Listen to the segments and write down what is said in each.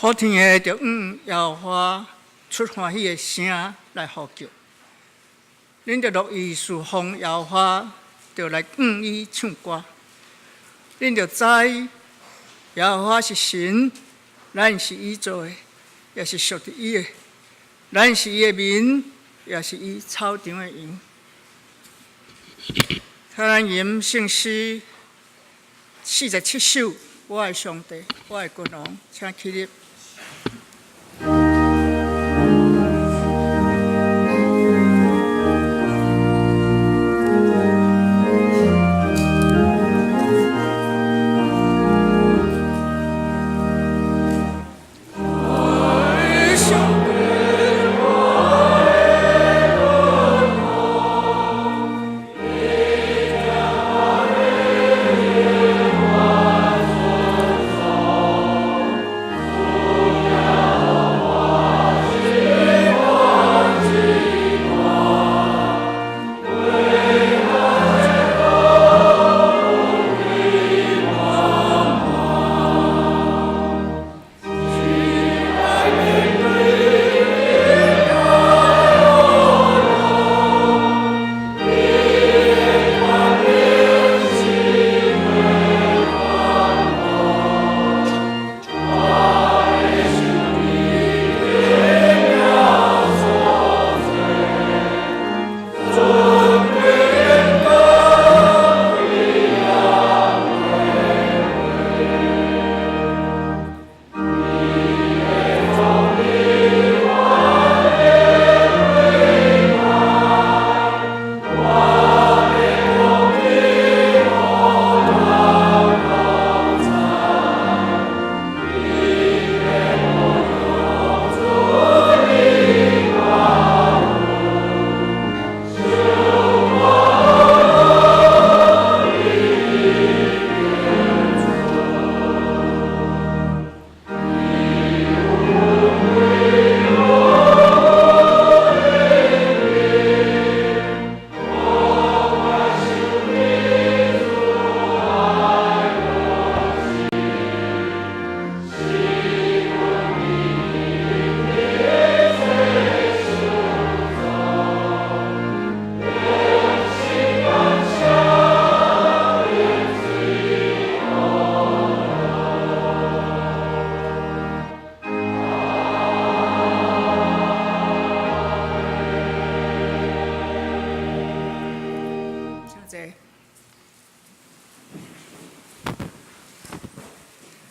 普天的著向耶和華出歡喜的聲來呼叫，恁著樂意事奉耶和華，著來向伊唱歌。恁著知耶和華是神，咱是伊做的，也是屬佇伊的；咱是伊的民，也是伊草場的羊。咱吟聖詩47首，我的上帝，我的君王，請起立。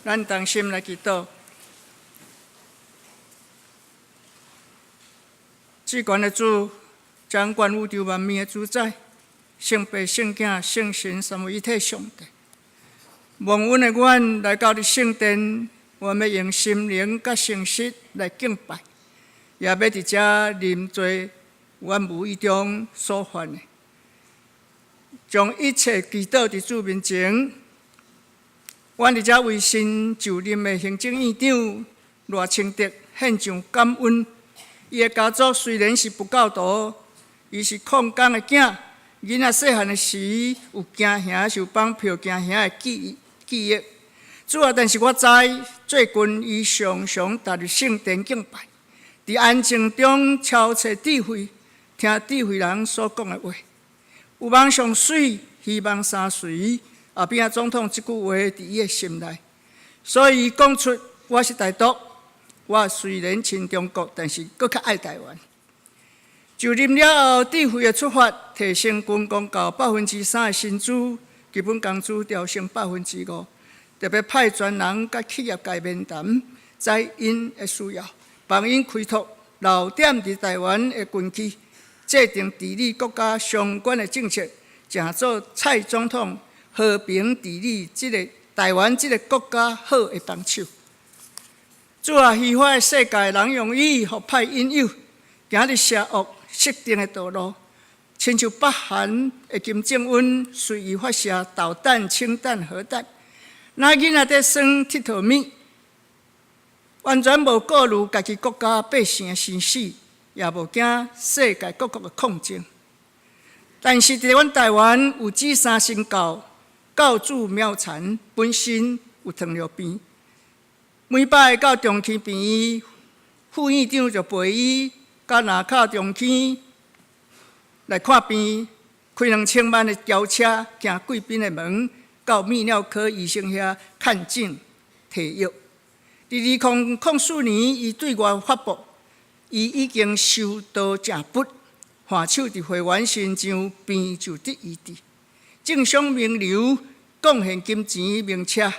咱同心來祈禱，至懸的主，掌管宇宙萬物的主宰，聖父、聖囝、聖神三位一體上帝，蒙恩的阮來到你聖殿，我欲用心靈佮誠實來敬拜，也欲佇遮認罪，阮無意中所犯的，將一切祈禱佇主面前。阮佇遮為新就任的行政院長賴清德獻上感恩。伊的家族雖然是佛教徒，伊是礦工的囝，囡仔細漢的時有驚兄受綁票驚兄的記記憶。主啊，但是我知最近伊常常踏入聖殿敬拜，佇安靜中超揣智慧，聽智慧人所講的話。有夢上媠，希望相隨。後壁總統這句話佇伊的心內，所以伊講出我是台獨，我雖然親中國，但是閣較愛台灣。就任了後，智慧的出發，提升軍公教3%的薪資，基本工資調升5%，特別派專人佮企業界面談，知𪜶的需要，幫𪜶開拓留踮佇台灣的根基，制定治理國家相關的政策，成做蔡總統和平治理這个台灣這个國家好的幫手。主啊，虛華的世界，人容易予歹引誘，行佇邪惡設定的道路，親像北韓的金正恩隨意發射導彈、氫彈、核彈，若囡仔佇耍𨑨迌物，完全無顧慮家己國家百姓的生死，也無驚世界各國的抗爭。但是佇阮台灣有這三神教，教主妙禪本身有糖尿病，每擺到中興病院，副院長就陪伊到林口中興來看病，開2000萬的轎車，經貴賓的門，到泌尿科醫生遐看診提藥。佇2004年，伊對外發布，伊已經收到成骨，還手佇會員身上，病就得醫治。政商名流貢獻金錢名車，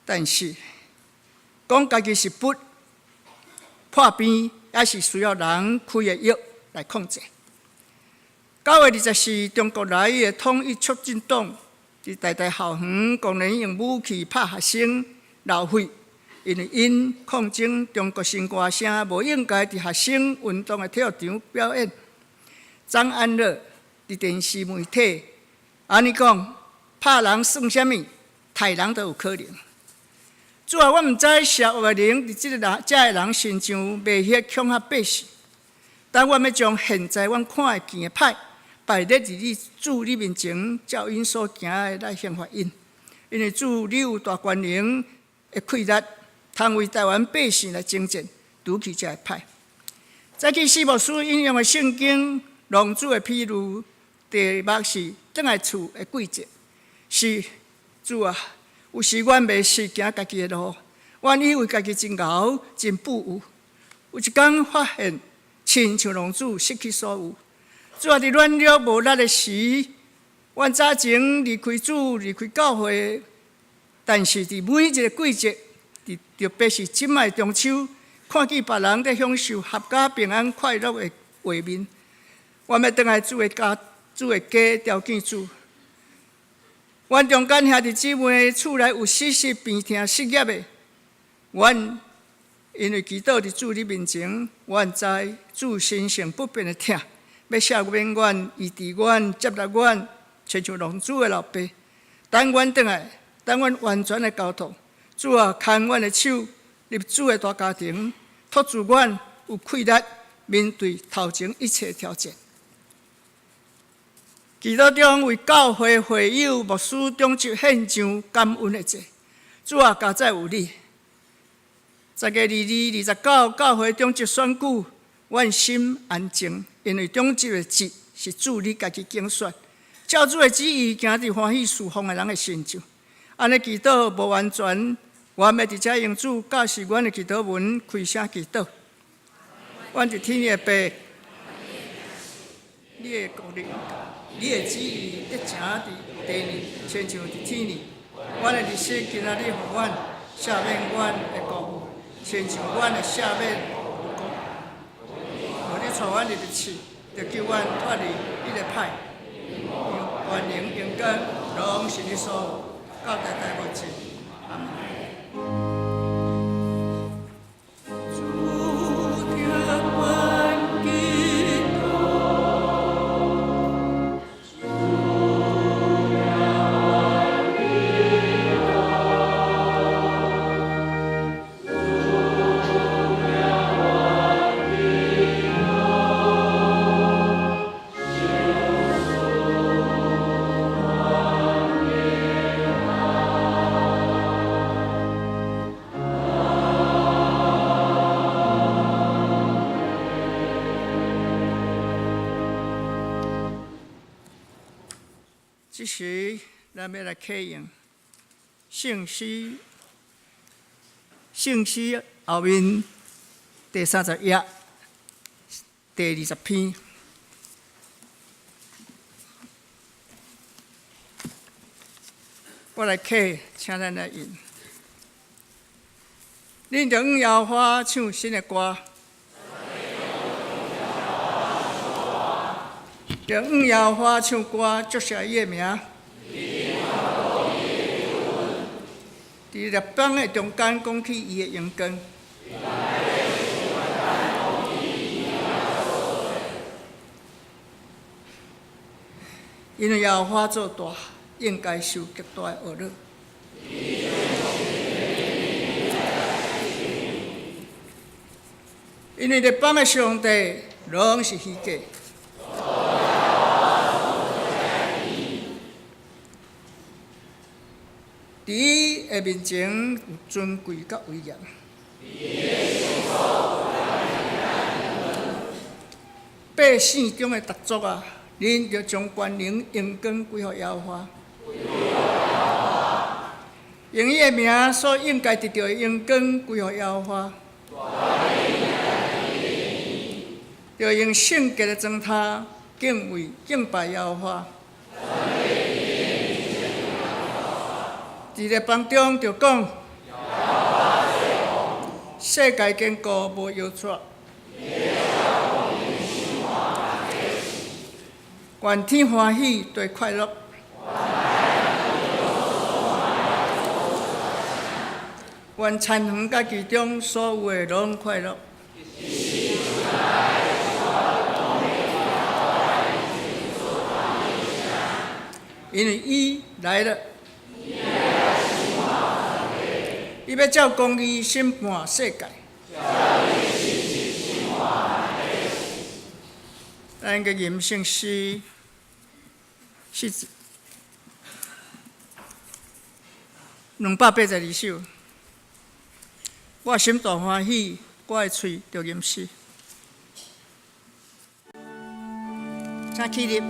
但是講家己是骨破病，也是需要人開的藥來控制。9月24，中國來的統一促進黨佇台大校園公然用武器拍學生流血，因為𪜶抗爭中國新歌聲無應該佇學生運動的體育場表演。張安樂佇電視媒體按呢講，拍人算啥物？刣人都有可能。主啊，我毋知邪惡的靈佇這个人、這个人身上迷惑恐嚇百姓，但我欲將現在阮看會見的歹擺列佇你主你面前，照𪜶所行的來刑罰𪜶。因為主你有大權能的氣力，通為台灣百姓來征戰，除去這个歹。早起四牧師引用的聖經，浪子的譬喻，題目是轉來厝的季節。是主啊，有時阮袂識行家己的路，阮以為家己真𠢕真富有，有一工發現，親像浪子失去所有。主啊，佇軟弱無力的時，阮早前離開主，離開教會，但是佇每一个季節，佇特別是這擺中秋，看見別人佇享受合家平安快樂的畫面，我欲轉來主的家，主的家朝見主。阮中間兄弟姊妹厝內有時時病痛失業的，阮因為祈禱佇主你面前，阮知主神聖不變的疼，欲赦免阮、醫治阮、接納阮，親像浪子的老爸。等阮轉來，等阮完全的交託，主啊，牽阮的手入主的大家庭，托住阮有氣力面對頭前一切挑戰。祈禱中為教會會友、牧師、長執獻上感恩的祭。主啊，加載有你。10月22、29，教會長執選舉，阮心安靜，因為長執的職是主你家己揀選，照主的旨意行佇歡喜事奉的人的身上。按呢祈禱無完全，我欲佇遮用主教示阮的祈禱文開聲祈禱。阮佇天的父，你的國臨到，你的旨意得成佇地裡，親像佇天裡。阮的日食今仔日予阮，赦免阮的過誤，親像阮會赦免有過。無你帶阮入去試，著救阮脫離彼个歹。因為權能榮光，攏是你所有，到代代無盡。阿們。主聽阮祈禱，主聽阮祈禱，主聽阮祈禱，求恕阮的阿這時，咱欲來啟用聖詩，聖詩後面第30頁第20篇。我來啟，請咱來吟。恁著向耶和華唱新的歌，著向耶和華唱歌，祝謝伊的名。佇列邦的中間講起伊的榮光。因為耶和華做大，應該受極大的呵咾。因為列邦的上帝攏是虛假。佇伊的的面前有尊貴佮威嚴。百姓中的逐族啊，恁著將權能榮光歸予耶和華。用伊的名所應該得著的榮光歸予耶和華。著用聖潔的狀態敬畏敬拜耶和華。佇列邦中著講，世界堅固無搖掣。願天歡喜，地快樂。願田園佮其中所有的攏快樂。因為伊來了，伊欲照公義審判世界。咱個吟聖詩是282首。我心大歡喜，我的喙著吟詩。請起立。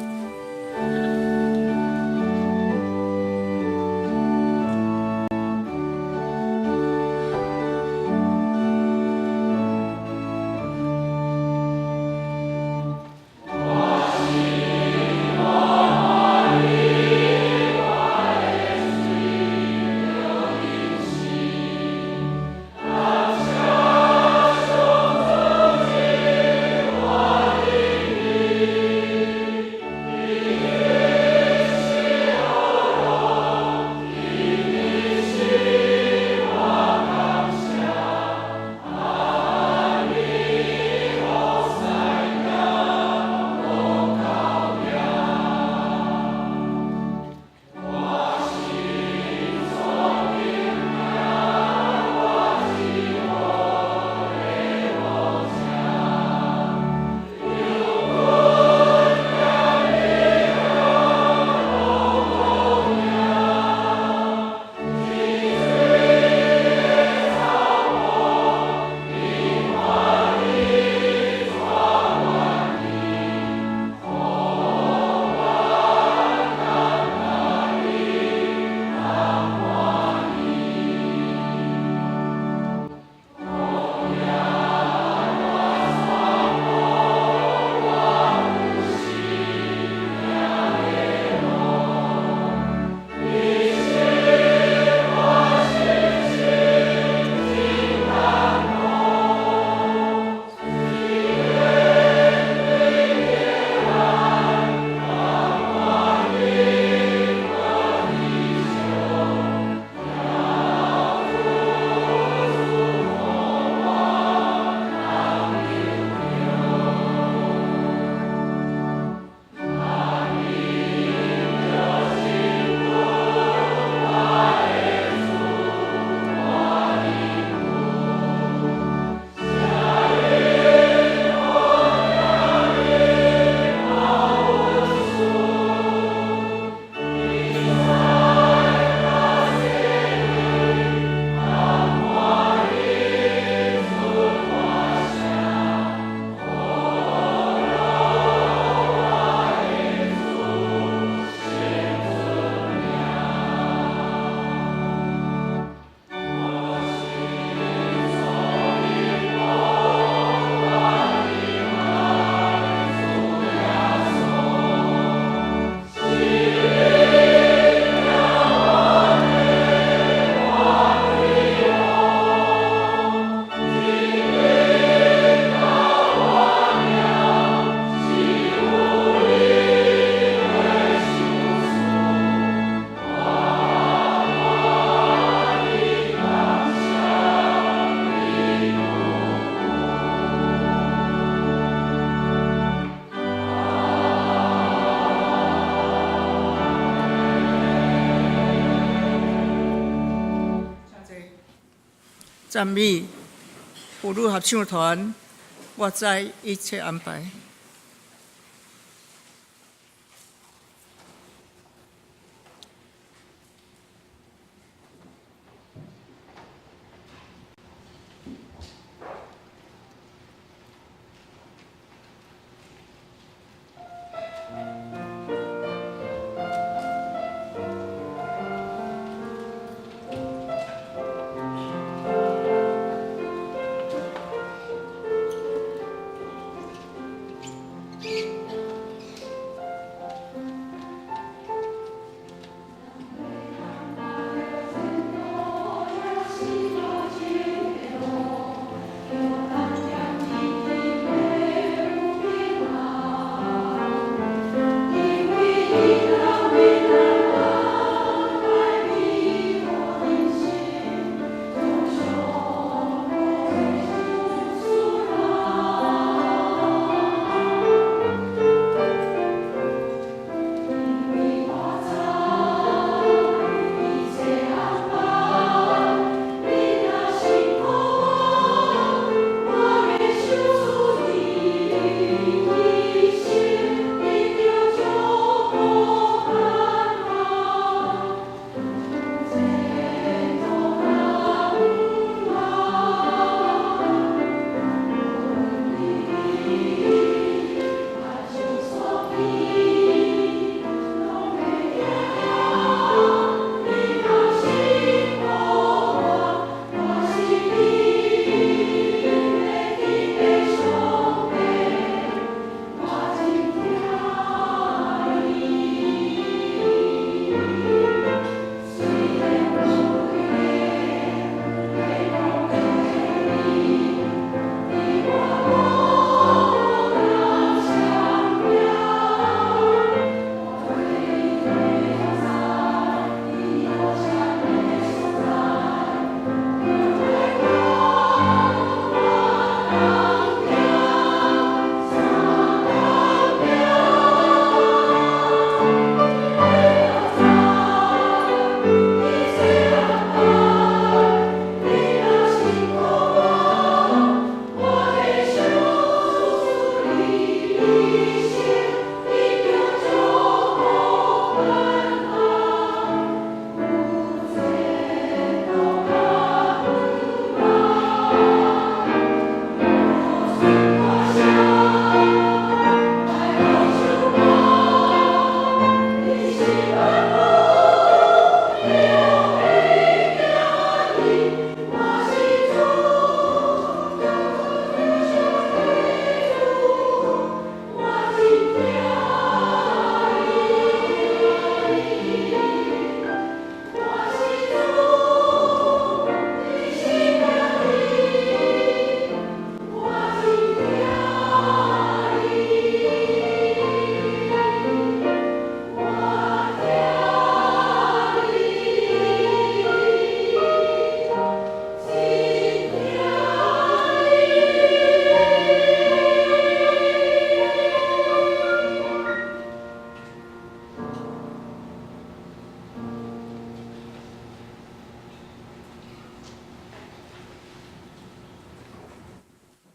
讚美婦女合唱團，我知一切安排。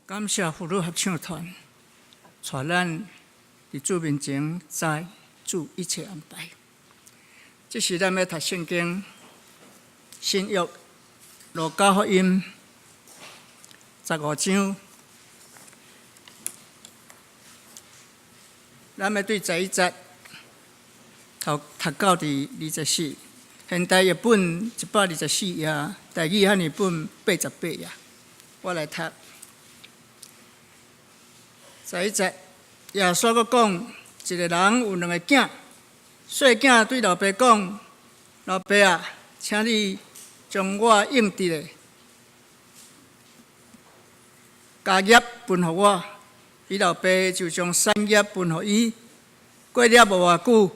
感謝福樂合唱團，帶咱佇主面前知主一切安排。這時咱欲讀聖經新約路加福音15章，咱欲對11節頭讀到佇24。現代譯本124頁，台語漢譯本88頁。我來讀。11節，耶穌閣講，一个人有兩个囝，細囝對老爸講：老爸啊，請你將我應得的家業分予我。伊老爸就將產業分予伊。過了無偌久，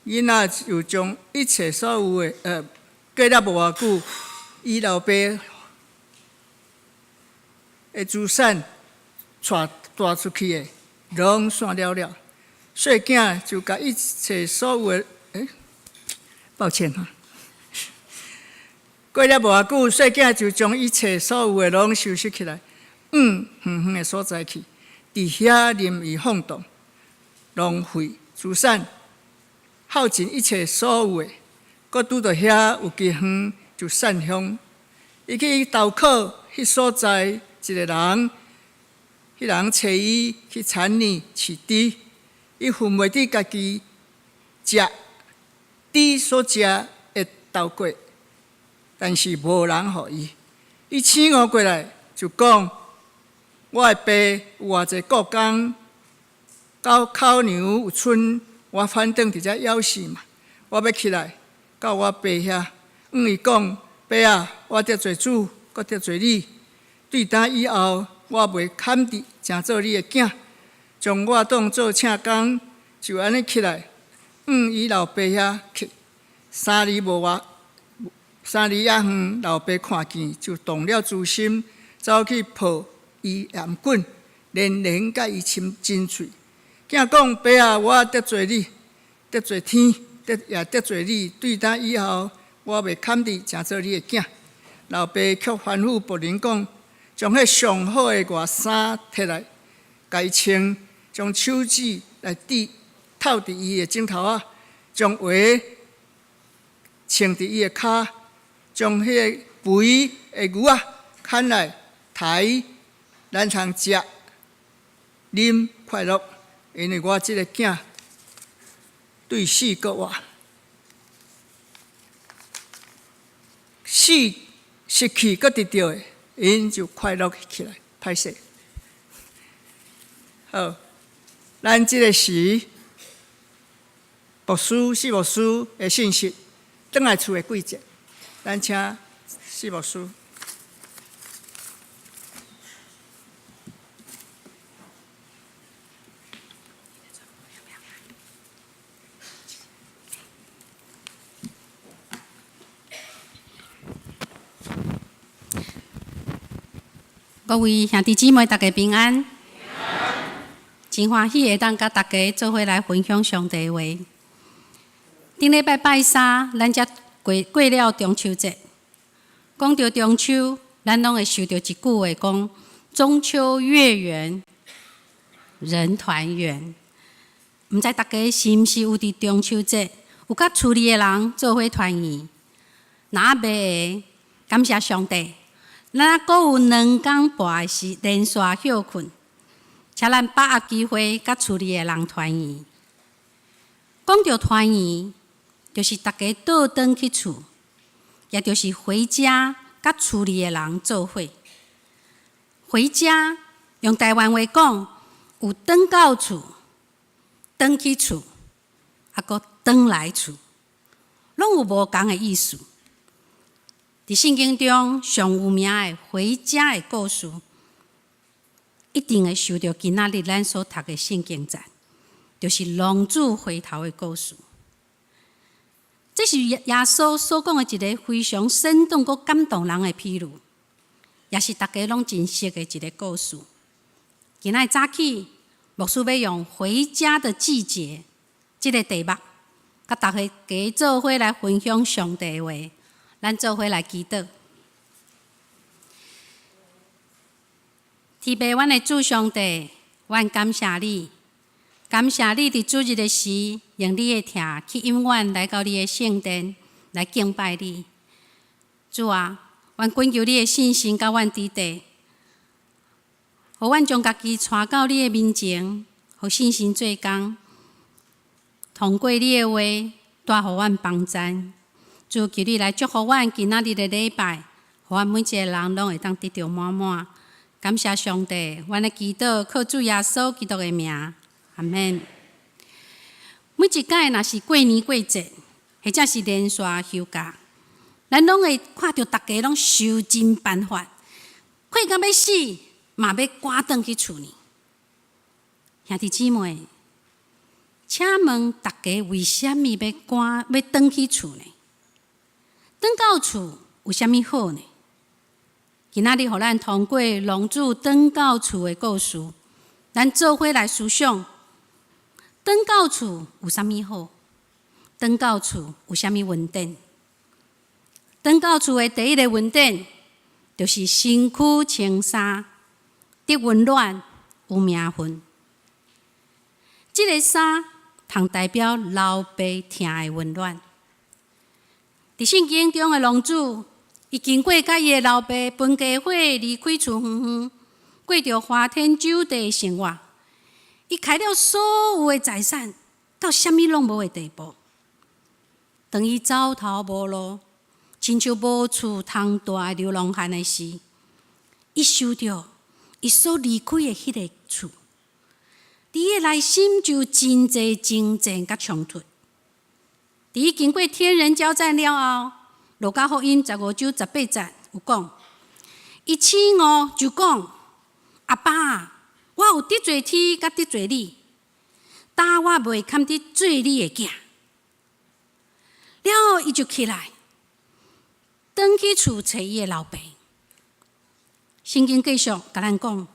囡仔就將一切所有的，過了無偌久，伊老爸的資產帶帶出去的，攏散了了。細囝就共一切所有的，抱歉哈。過了無偌久，細囝就將一切所有的攏收拾起來，往遠遠的所在去，佇遐任意放蕩，浪費資產，耗盡一切所有的。閣拄著遐有饑荒，就散鄉。伊去投靠彼所在一个人，彼人揣伊去田裡飼豬，伊分袂得家己食豬所食的豆粿，但是無人予伊。伊醒悟過來就講：我的爸有偌濟僱工，到口糧有賰，我反轉佇遮枵死嘛。我欲起來到我爸遐，向伊講：爸啊，我得罪主，閣得罪你。對今以後，我袂堪得成做你的囝，將我當做請工，就按呢起來，向伊老爸遐去。三里無外，三里仔遠，老爸看見就動了慈心，走去抱伊頷緊，連連共伊親真喙。囝講：爸啊，我得罪你，得罪天，得也得罪你。對今以後，我袂堪得成做你的囝。老爸卻吩咐僕人講：將彼上好的外衫提來，共伊穿；將手指來戴，套佇伊的指頭仔；將鞋穿佇伊的跤；將彼个肥的牛仔牽來刣，咱通食、啉快樂。因為我這个囝對死閣活，死失去閣得著的，𪜶就快樂起來。歹勢。好，咱這个時牧師、四牧師的信息，轉來厝的季節，咱請四牧師。各位兄弟姊妹，大家平安。真歡喜會當佮大家做伙來分享上帝話。頂禮拜拜三，咱才過過了中秋節。講著中秋，咱攏會想著一句話，講中秋月圓，人團圓。毋知大家是毋是有佇中秋節有佮厝裡的人做伙團圓？若猶未，感謝上帝。咱閣有兩工半的時連續歇睏，請咱把握機會，佮厝裡的人團圓。講著團圓，就是大家倒轉去厝，也就是回家，佮厝裡的人做伙。回家用台灣話講，有轉到厝、轉去厝，猶閣轉來厝，攏有無仝的意思。佇聖經中上有名的回家的故事，一定會想著今仔日咱所讀的聖經節，就是浪子回頭的故事。這是耶穌所講的一个非常生動閣感動人的譬喻，也是大家攏真熟的一个故事。今仔日早起，牧師欲用回家的季節這个題目，佮大家做伙來分享上帝的話。咱做伙來祈禱。天父，阮的主上帝，阮感謝你，感謝你佇主日的時，用你的疼去引阮來到你的聖殿來敬拜你。主啊，阮懇求你的聖神佮阮佇地，予阮將家己帶到你的面前，予聖神做工，通過你的話，帶予阮幫贊。主，求你來祝福阮今仔日的禮拜，予阮每一个人攏會當得著滿滿。感謝上帝，阮的祈禱靠主耶穌基督的名，阿們。每一擺若是過年過節，或者是連續休假，咱攏會看著逐家攏想盡辦法，困甲欲死，嘛欲趕轉去厝呢。兄弟姊妹，請問逐家為啥物欲趕欲轉去厝呢？轉到厝有啥物好呢？今仔日，予咱通過浪子轉到厝的故事，咱做伙來思想：轉到厝有啥物好？轉到厝有啥物恩典？轉到厝的第一個恩典，就是身軀穿衫，得溫暖，有名份。這个衫通代表老爸疼的溫暖。佇聖經中的浪子，伊經過佮伊的老爸分家伙離開厝遠遠，過著花天酒地的生活。伊開了所有的財產，到啥物攏無的地步。當伊走投無路，親像無厝通蹛的流浪漢的時，伊想著伊所離開的彼个厝，佇伊的內心就真濟爭戰佮衝突。佇伊經過天人交戰了後，路加福音15章18節有講，伊醒悟就講：阿爸，我有得罪天，佮得罪你，今我袂堪得做你的囝。了後，伊就起來，轉去厝揣伊的老爸。聖經繼續共咱講，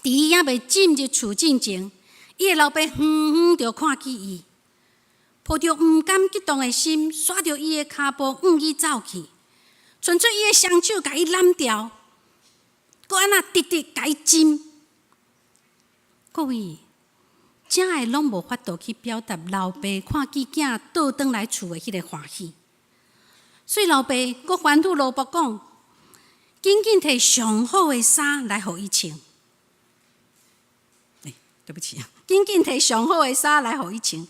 佇伊猶未進入厝進前，伊的老爸遠遠就看見伊，抱著毋甘激動的心，煞著伊的跤步向伊走去，伸出伊的雙手共伊攬牢，閣按怎直直共伊親。各位，遮的攏無法度去表達老爸看見囝倒轉來厝的彼个歡喜。所以老爸閣吩咐奴僕講：緊緊提上好的衫來予伊穿。欸，對不起啊，緊緊提上好的衫來予伊穿。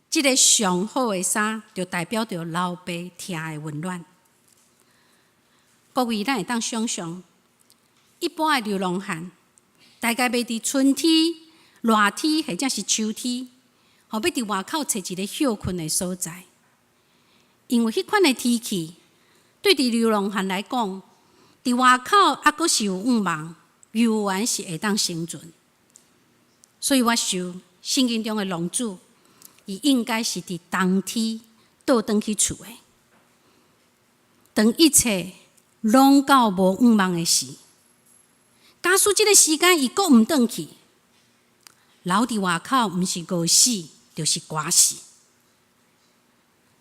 這个上好的衫，就代表著老爸疼的溫暖。各位，咱會當想像，一般的流浪漢，大概欲佇春天、熱天或者是秋天，予佇外口揣一个歇睏的所在。因為彼款的天氣，對佇流浪漢來講，佇外口猶閣是有向望，猶原是會當生存。所以我想，聖經中的浪子，伊應該是佇冬天倒轉去厝的。當一切攏到無向望的時，假使這个時間伊閣毋轉去，留佇外口毋是餓死，就是寒死。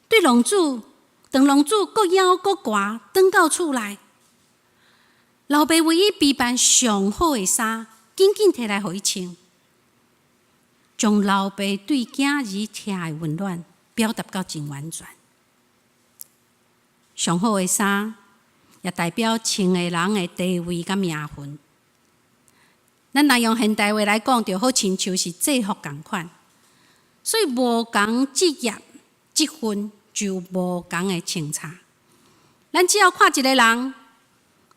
對浪子，當浪子閣枵閣寒，轉到厝內，老爸為伊備辦上好的衫，緊緊提來予伊穿，將老爸對囝兒疼的溫暖表達到真完全。上好的衫，也代表穿的人的地位佮名份。咱若用現代話來講，就好親像是制服仝款。所以無仝職業、職份就無仝的穿插。咱只要看一个人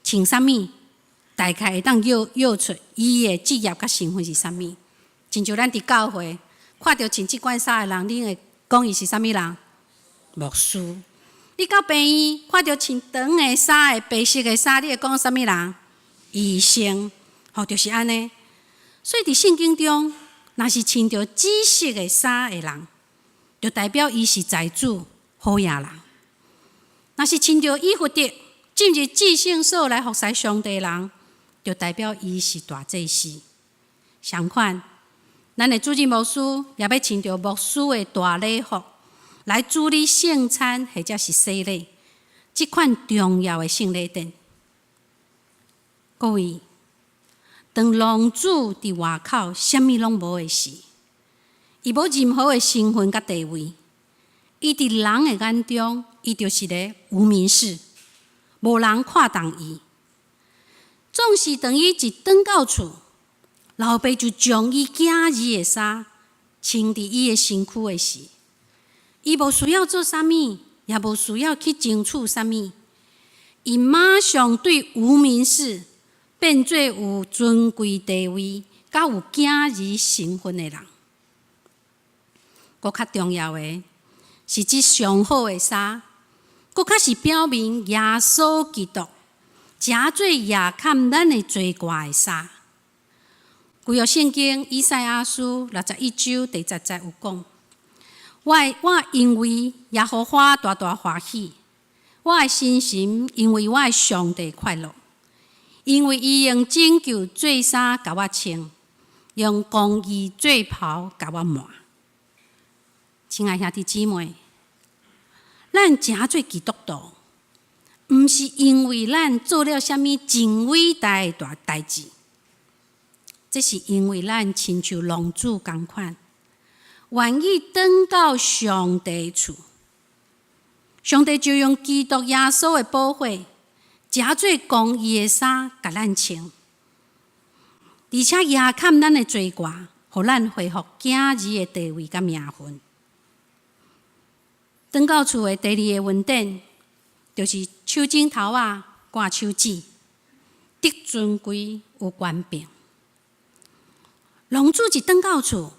穿啥物，大概會當約約出伊的職業佮身份是啥物。親像咱佇教會看著穿這款衫的人，你會講伊是啥物人？牧師。你到病院看著穿長的衫的白色的衫，你會講啥物人？醫生。吼，就是按呢。所以佇聖經中，若是穿著紫色的衫的人，就代表伊是財主、好野人；若是穿著以弗得進入至聖所來服侍上帝的人，就代表伊是大祭司。相款，咱的主任牧師也欲穿著牧師的大禮服來主禮聖餐或者是洗禮，這款重要的聖禮典。各位，當浪子佇外口啥物攏無的時，伊無任何的身份佮地位，伊佇人的眼中，伊就是個無名氏，無人看重伊。總是當伊一轉到厝，老爸就將伊囝兒的衫穿佇伊的身軀的時，伊無需要做啥物，也無需要去爭取啥物，伊馬上對無名氏變做有尊貴地位、佮有囝兒身份的人。閣較重要的是，這上好的衫，閣較是表明耶穌基督成做額崁咱的罪過的衫。舊約聖經以賽亞書61章第10節有講：我因為耶和華大大歡喜，我的身心因為我的上帝快樂，因為伊用拯救做衫共我穿，用公義做袍共我縵。親愛兄弟姊妹，咱成做基督徒，毋是因為咱做了啥物真偉大的大代誌，這是因為咱親像浪子仝款，願意轉到上帝厝，上帝就用基督耶穌的寶血，成做公義的衫，共咱穿，而且額崁咱的罪過，予咱恢復囝兒的地位佮名分。轉到厝的第二个恩典，就是手指頭仔掛手指，得尊貴有權柄。浪子一轉到厝，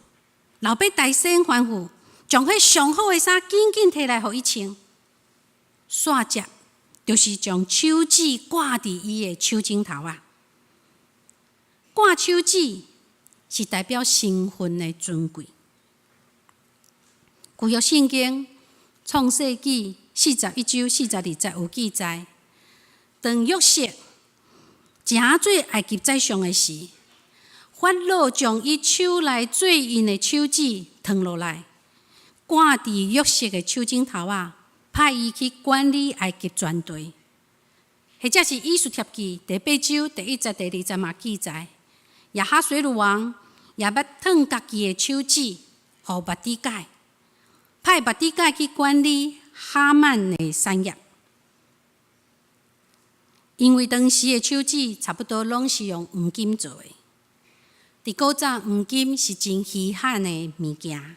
老爸大聲歡呼，將彼上好的衫緊緊提來予伊穿。煞接就是將手指掛佇伊的手指頭仔。掛手指是代表身份的尊貴。舊約聖經創世紀41章42節有記載，當約瑟成做埃及宰相的時，法老將伊手內做印的手指褪落來，掛佇約瑟的手指頭仔，派伊去管理埃及全地。或者是以斯帖記第八章第一節、第二節嘛記載，亞哈隨魯王也欲褪家己的手指，予末底改，派末底改去管理哈曼的產業。因為當時的手指差不多攏是用黃金做的。佇古早，黃金是真稀罕的物件，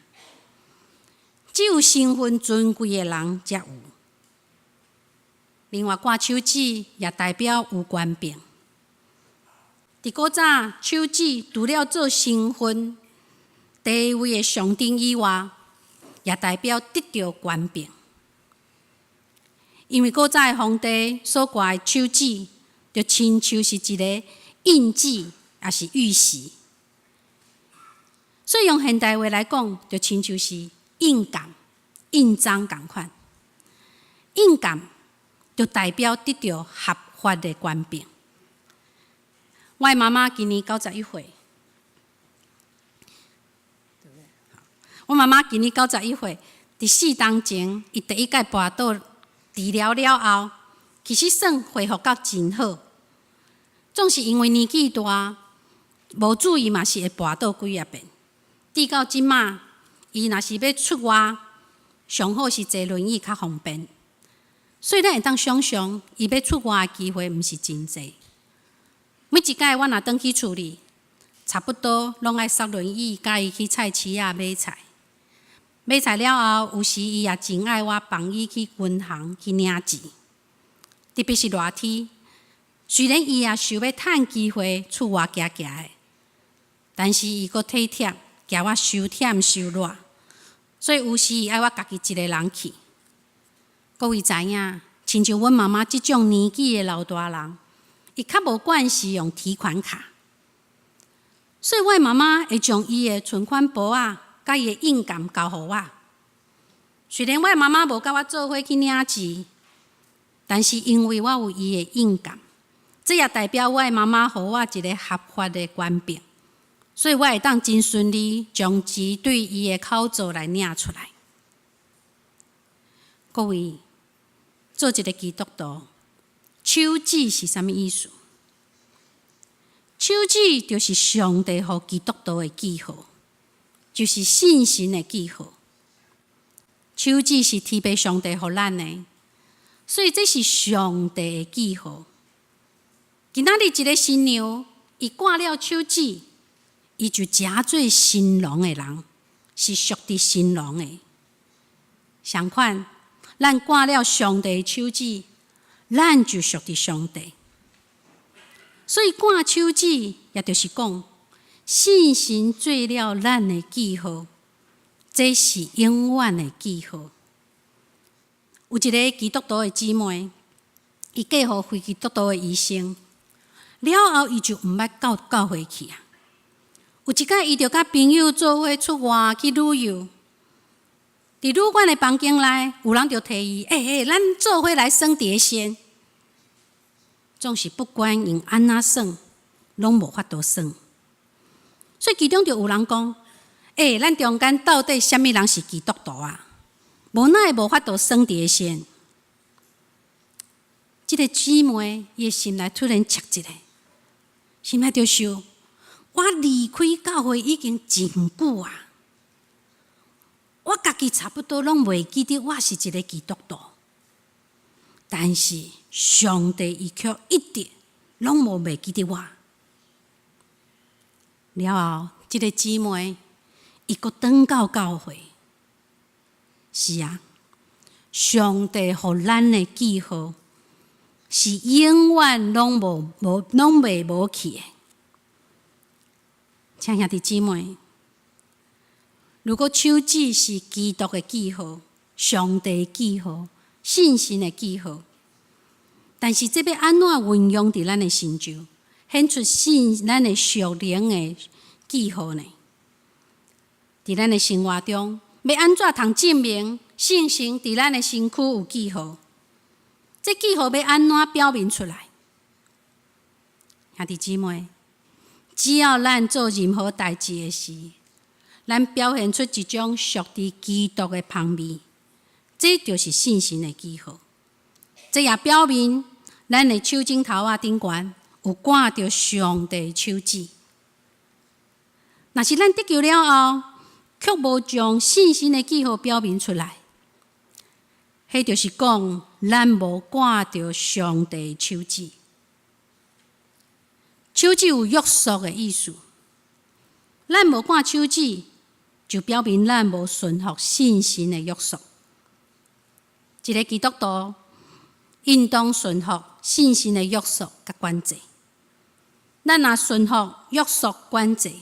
只有身份尊貴的人才有。另外，掛手指也代表有權柄。佇古早，手指除了做身份地位的象徵以外，也代表得著權柄。因為古早的皇帝所掛的手指，就親像是一个印記，抑是玉璽。所以用現代話來講，就親像是印鑑、印章仝款。印鑑就代表得著合法的權柄。我的媽媽今年91歲，對不對？我媽媽今年九十一歲，佇4冬前，伊第一擺跋倒治療了後，其實算恢復甲真好。總是因為年紀大，無注意嘛是會跋倒幾仔遍。直到這馬，伊若是欲出外，上好是坐輪椅較方便。所以咱會當想像，伊欲出外的機會毋是真濟。每一擺我若轉去厝裡，差不多攏愛捒輪椅，共伊去菜市仔買菜。買菜了後，有時伊也真愛我幫伊去銀行去領錢。特別是熱天，雖然伊也想欲趁機會出外行行的，但是伊閣體貼，驚我傷忝傷熱，所以有時伊愛我家己一个人去。各位知影，親像阮媽媽這種年紀的老大人，伊較無慣勢用提款卡，所以我媽媽會將伊的存款簿仔佮伊的印鑑交予我。雖然我媽媽無佮我做伙去領錢，但是因為我有伊的印鑑，這也代表我的媽媽予我一个合法的權柄，所以我會當真順利將錢對伊的口座來領出來。各位，做一个基督徒，手指是啥物意思？手指就是上帝予基督徒的記號，就是信神的記號。手指是天父上帝予咱的，所以這是上帝的記號。今仔日一个新娘，伊掛了手指，伊就成做新郎的人，是屬佇新郎的。相款，咱掛了上帝的手指，咱就屬佇上帝。所以掛手指，也就是講，聖神做了咱的記號，這是永遠的記號。有一个基督徒的姊妹，伊嫁予非基督徒的醫生，了後伊就毋捌到教會去啊。有一擺，伊就佮朋友做伙出外去旅遊，佇旅館的房間內，有人就提議：欸欸，咱做伙來耍碟仙。總是不管𪜶按怎耍，攏無法度耍。所以其中就有人講：欸，咱中間到底啥物人是基督徒啊？無哪會無法度耍碟仙？這个姊妹伊的心內突然捒一下，心內就想：我離開教會已經真久啊，我家己差不多攏袂記得我是一个基督徒，但是上帝伊卻一直攏無袂記得我。了後，這个姊妹伊閣轉到教會。是啊，上帝予咱的記號是永遠攏無無攏袂無去的。親兄弟姊妹，如果手指是基督的記號、上帝的記號、信心的記號，但是這欲按怎運用佇咱的身上，顯出信咱的屬靈的記號呢？佇咱的生活中，欲按怎通證明聖神佇咱的身軀有記號？這記號欲按怎表明出來？兄弟姊妹，只要咱做任何代誌的時，咱表現出一種屬佇基督的芳味，這就是聖神的記號。這也表明咱的手指頭仔頂懸有掛著上帝手指。若是咱得救了後，卻無將聖神的記號表明出來，彼就是講咱無掛著上帝手指。手指有約束的意思，咱無掛手指，就表明咱無順服聖神的約束。一个基督徒應當順服聖神的約束佮管制。咱若順服約束管制，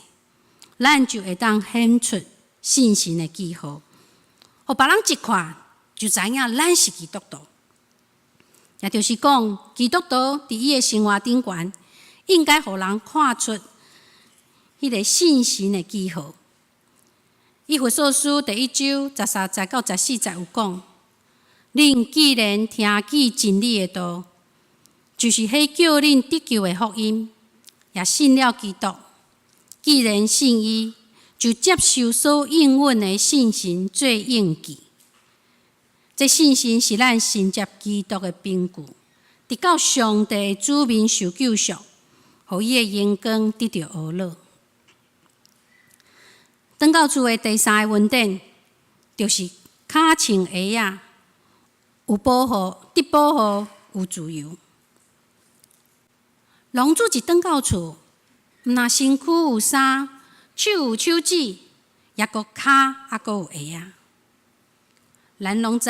咱就會當顯出聖神的記號，予別人一看就知影咱是基督徒。也就是講，基督徒佇伊的生活頂懸，應該予人看出彼个聖神的記號。以弗所書第一章13節到14節有講：恁既然聽見真理的道，就是彼叫恁得救的福音，也信了基督。既然信伊，就接受所應允的聖神做印記。這聖神是咱承接基督的憑據，直到上帝的子民受救贖，予伊的榮光得著呵咾。轉到厝的第三个恩典，就是跤穿鞋仔有保護，得保護有自由。浪子一轉到厝，毋但身軀有衫，手有手指，抑閣跤猶閣有鞋仔。咱攏知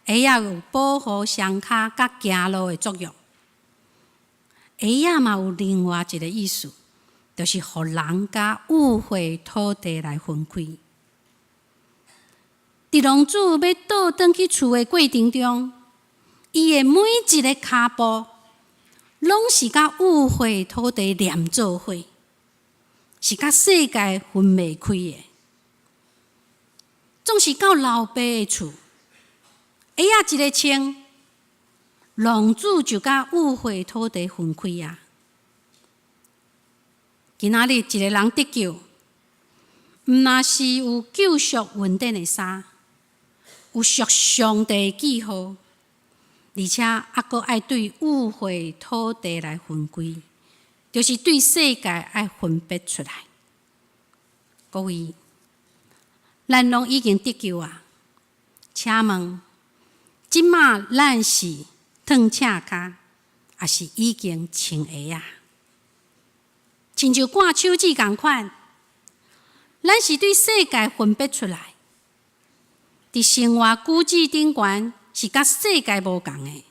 鞋仔有保護雙跤佮行路的作用。鞋仔嘛有另外一个意思，就是予人佮污穢土地來分開。佇浪子欲倒轉去厝的過程中，伊的每一个跤步，攏是佮污穢土地連做伙，是佮世界分袂開的。總是到老爸的厝，鞋仔一个穿，浪子就佮污穢土地分開啊！今仔日一个人得救，毋但是有救贖恩典的衫，有屬上帝的記號，而且猶閣愛對污穢土地來分開，就是對世界愛分別出來。各位，咱攏已經得救啊！請問，這馬咱是褪赤跤，抑是已經穿鞋仔？親像割手指仝款，咱是對世界分別出來，佇生活舉止頂懸是佮世界無仝的，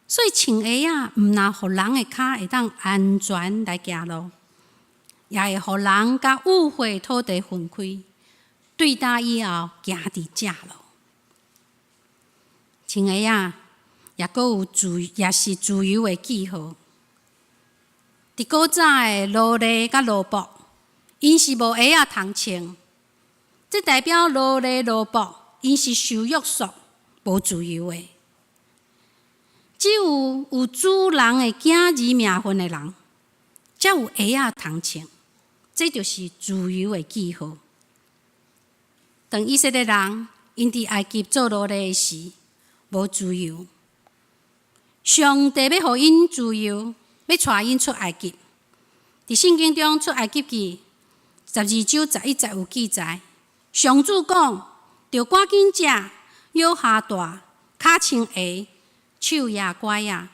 所以穿鞋仔毋但予人的跤會當安全來行路，也會予人佮污穢土地分開，對焦以後行佇正路。穿鞋仔也閣有自，也是自由的記號。佇古早的奴隸佮奴僕，𪜶是無鞋仔通穿，這代表奴隸奴僕𪜶是受約束、無自由的。只有有主人的囝兒名分的人，才有鞋仔通穿，這就是自由的記號。當以色列人𪜶佇埃及做奴隸的時，無自由。上帝欲予𪜶自由，欲帶𪜶出埃及。佇聖經中出埃及記12章11節有記載，上主講：著趕緊食，搖下大，跤穿鞋，手攑拐仔，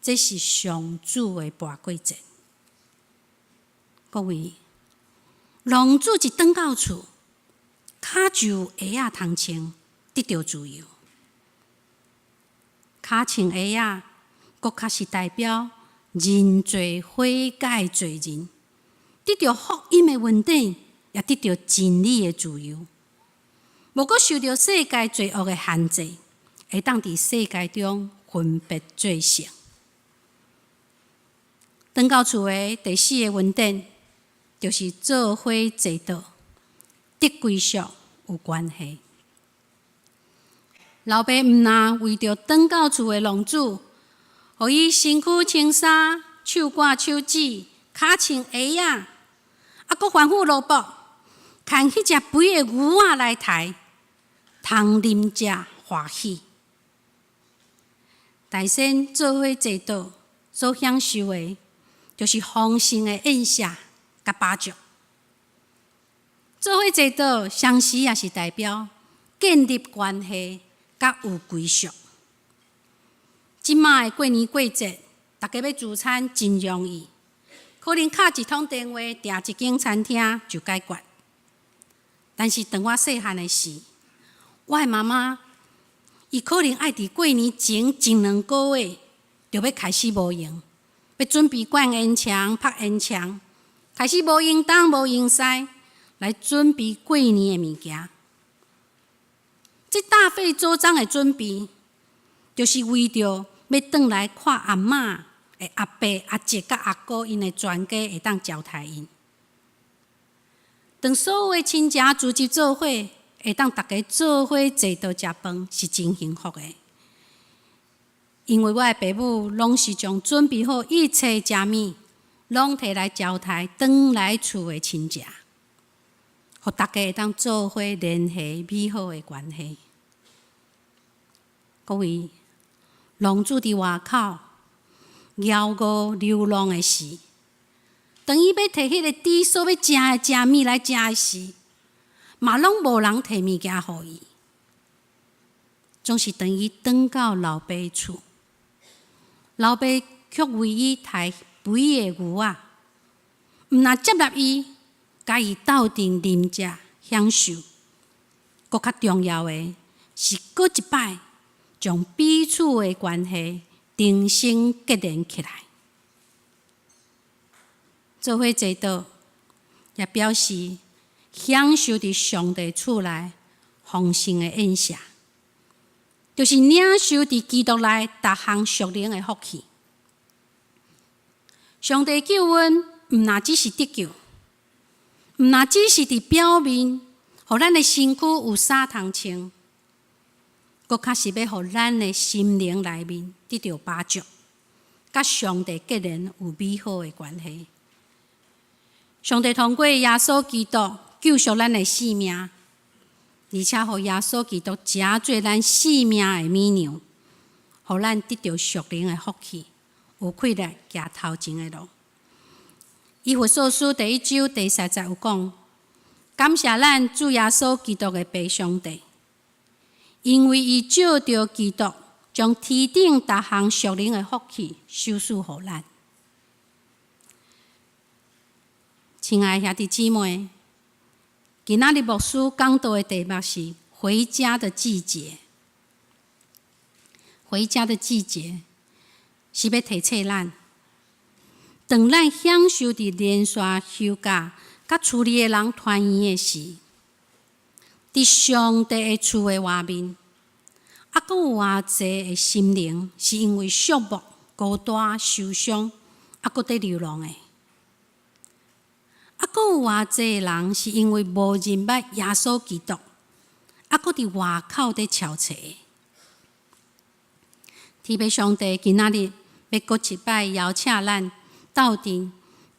這是上主的跋過節。各位，浪子一轉到厝，跤就有鞋仔通穿，得著自由。跤穿鞋仔，閣較是代表認罪悔改罪人，得著福音的恩典，也得著真理的自由，無閣受著世界罪惡的限制，會當佇世界中分別做聖。轉到厝的第四个恩典，就是做伙坐桌，得歸屬有關係。老爸毋但為著轉到厝的浪子，予伊身軀穿衫、手掛手指、跤穿鞋仔，啊，閣吩咐奴僕，牽彼隻肥的牛仔來刣，通啉食歡喜。大先做伙坐桌所享受的，就是豐盛的宴席佮飽足。做伙坐桌，同時也是代表建立關係佮有歸屬。這馬的過年過節，大家欲聚餐真容易，可能敲一通電話訂一間餐廳就解決。但是當我細漢的時，我的媽媽伊可能愛佇過年前一兩個月就欲開始無閒，欲準備掛煙腸、拍煙腸，開始無閒東無閒西來準備過年的物件。這大費周章的準備，就是為著欲轉來看阿嬤的阿伯、阿叔佮阿姑𪜶的全家會當招待𪜶。當所有的親情聚集做伙，會當逐家做伙坐桌食飯，是真幸福的。因為我的爸母攏是將準備好一切食物，攏提來招待轉來厝的親情，予逐家會當做伙聯繫美好的關係。各位，浪子佇外口枵餓流浪的時，當伊欲提彼個豬所欲食的食物來食的時，嘛攏無人提物件予伊。總是當伊轉到老爸厝，老爸卻為伊刣肥的牛仔，毋但接納伊，共伊鬥陣啉食享受。閣較重要的是，閣一擺將彼此的關係重新結連起來。做伙坐桌，也表示享受佇上帝厝內豐盛的宴席，就是領受佇基督內逐項屬靈的福氣。上帝救阮，毋但只是得救，毋但只是佇表面，予咱的身軀有衫通穿，閣較是欲予咱的心靈內面得著飽足，佮上帝結連有美好的關係。上帝通過耶穌基督救贖咱的性命，而且予耶穌基督成做咱性命的乳娘，予咱得著屬靈的福氣，有氣力行頭前的路。以弗所書第一章第三節有講，感謝咱主耶穌基督的父上帝，因為伊藉著基督將天頂逐項屬靈的福氣賞賜予咱。親愛兄弟姊妹，今仔日牧師講道的題目是回家的季節。回家的季節是欲提醒咱，當咱享受佇連續休假，佮厝裡的人團圓的時，佇上帝的厝的外面，猶閣有偌濟的心靈是因為寂寞、孤單、受傷，猶閣佇流浪的。猶閣有偌濟人是因為無認捌耶穌基督，猶閣佇外口佇撨揣。天父上帝今仔日欲閣一擺邀請咱鬥陣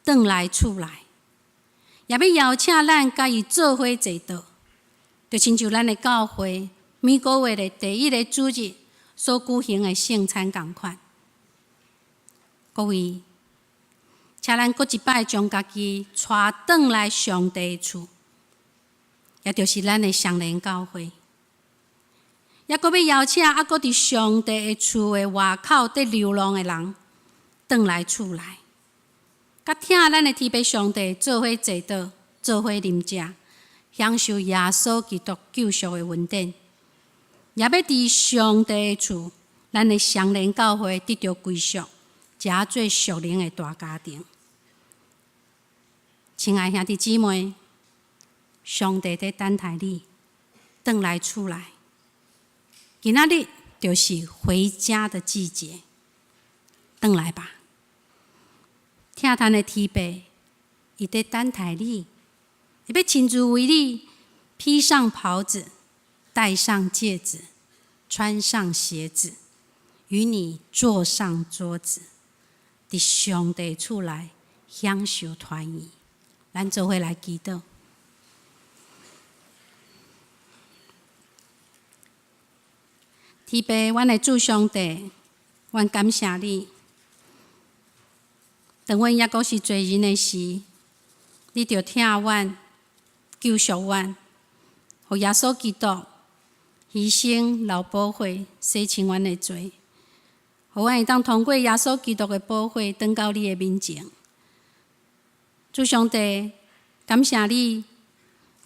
轉來厝內，也欲邀請咱佮伊做伙坐桌，就親像咱的教會每個月的第一个主日所舉行的聖餐仝款。各位，請咱閣一擺將家己帶轉來上帝厝，也就是咱的雙連教會。也閣欲邀請猶閣佇上帝的厝的外口佇流浪的人，轉來厝內，佮疼咱的天父上帝做伙坐桌，做伙啉食，享受耶穌基督救贖的恩典。也欲佇上帝的厝，咱的雙連教會得著歸屬，成做屬靈的大家庭。親愛兄弟姊妹，上帝佇等待你，轉來厝內。今仔日就是回家的季節，轉來吧。疼咱的天父，伊佇等待你，伊欲親自為你披上袍子，戴上戒指，穿上鞋子，與你坐上桌子，佇上帝厝內享受團圓。咱做伙來祈禱。天父，阮的主上帝，阮感謝你。當阮猶閣是罪人的時，你就疼阮、救贖阮，予耶穌基督犧牲流寶血，洗清阮的罪，予阮會當通過耶穌基督的寶血，轉到你的面前。主上帝，感謝你，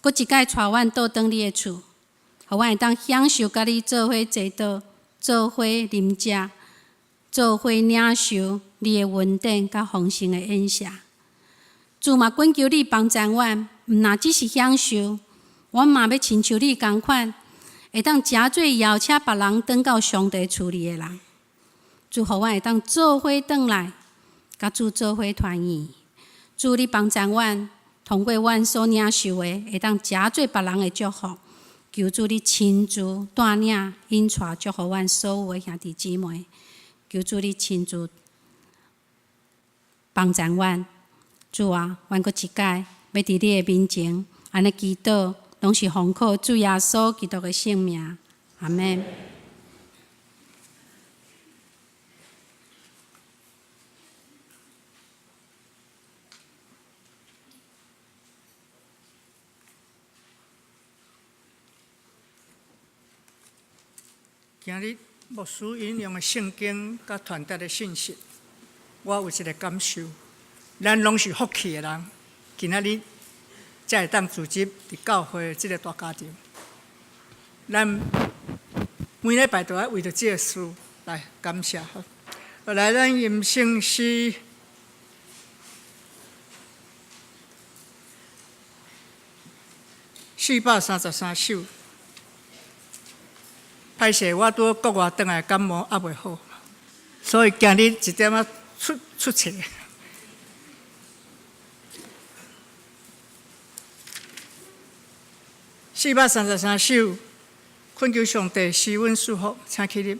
閣一擺帶阮倒轉你的厝。予阮會當享受佮你做伙坐桌、做伙啉食、做伙領受你的恩典佮豐盛的宴席。主嘛，懇求你幫助阮，毋若只是享受，阮嘛欲親像你仝款，會當成做邀請別人轉到上帝厝裡的人。主，予阮會當做伙轉來，佮主做伙團圓。主，你幫助阮，通過阮所領受的，會當成做別人的祝福。求主你親自帶領引帶祝福阮所有的兄弟姊妹。求主你親自幫助阮。主啊，阮閣一擺欲佇你的面前，按呢祈禱，攏是奉靠主耶穌基督的聖名。阿們。今日牧師引用的聖經佮傳達的信息，我有一个感受。咱攏是福氣的人，今仔日才會當聚集佇教會這个大家庭。咱每禮拜都愛為著這个事來感謝。後來咱吟聖詩433首。歹勢，我拄國外轉來，感冒猶袂好，所以今日一點仔出出錯。433首，懇求上帝賜阮祝福，請起立。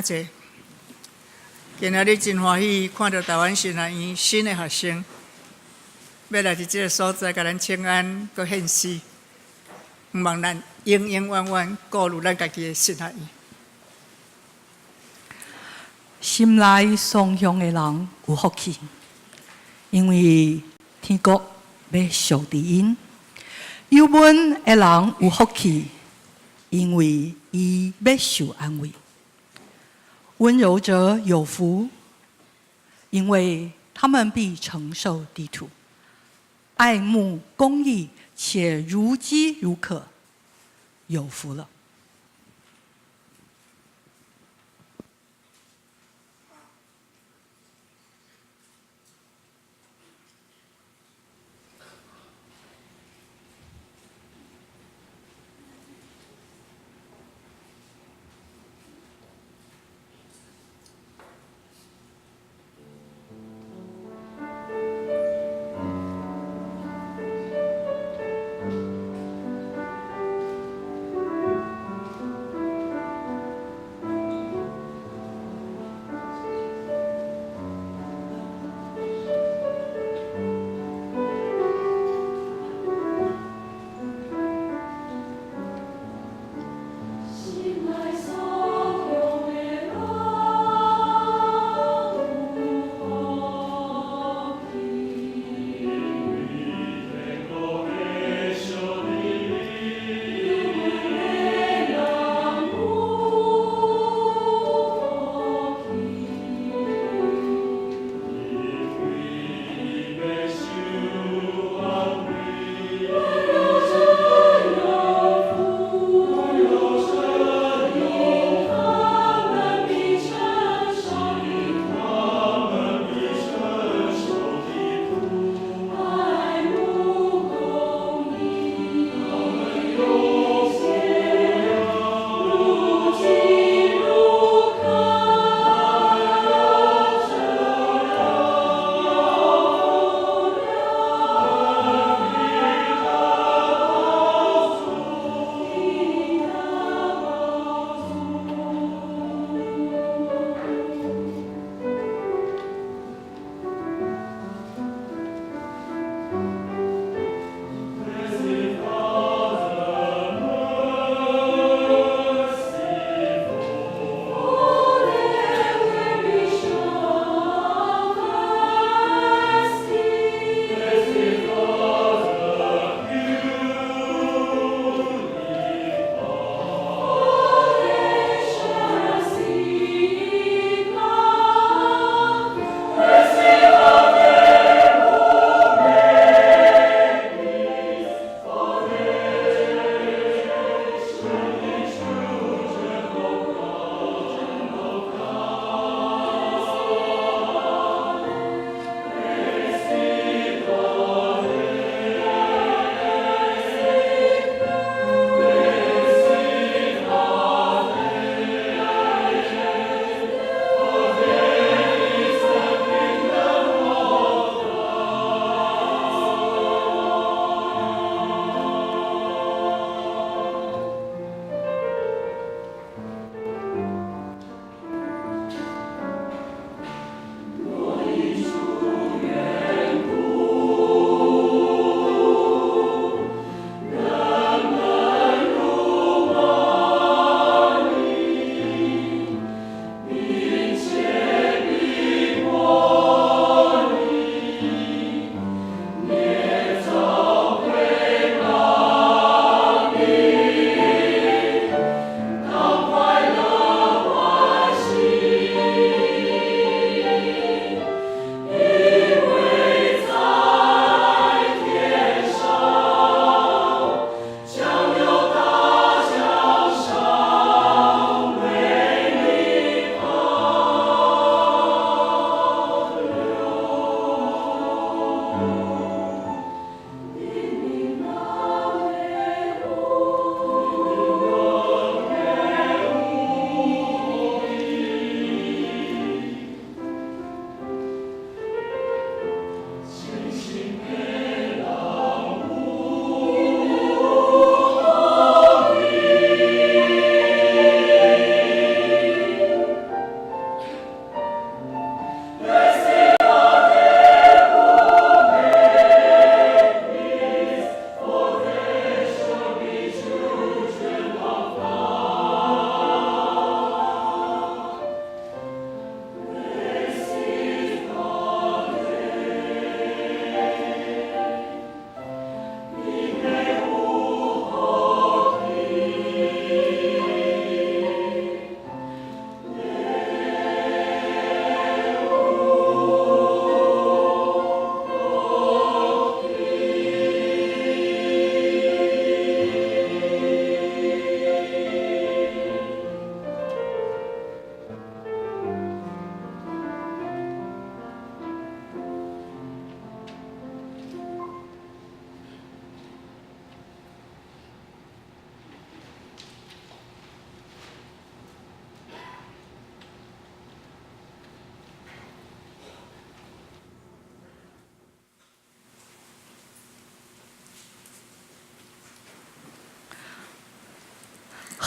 請坐。今仔日真歡喜，看著台灣神學院新的學生，欲來佇這个所在，共咱請安，閣獻詩，望咱永永遠遠顧慮咱家己的神學院。心內雙向的人有福氣，因為天國欲屬佇𪜶。憂悶的人有福氣，因為伊欲受安慰。溫柔者有福，因為他們必承受地土。愛慕公義且如飢如渴，有福了。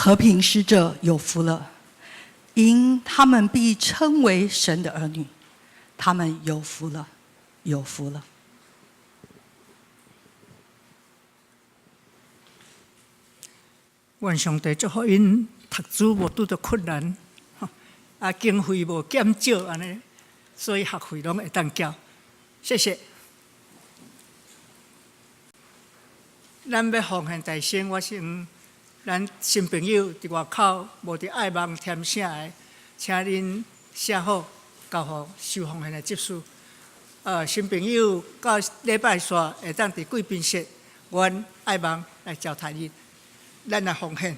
和平使者有福了，因他們必稱為神的兒女。他們有福了，有福了。願上帝祝福𪜶讀書無拄著困難，啊，經費無減少按呢，所以學費攏會當繳。謝謝。咱欲奉獻代先，我先咱新朋友佇外口無佇愛網填寫的，請恁寫好交予收奉獻的執事。新朋友到禮拜煞會當佇貴賓室，阮愛網來招待恁。咱來奉獻。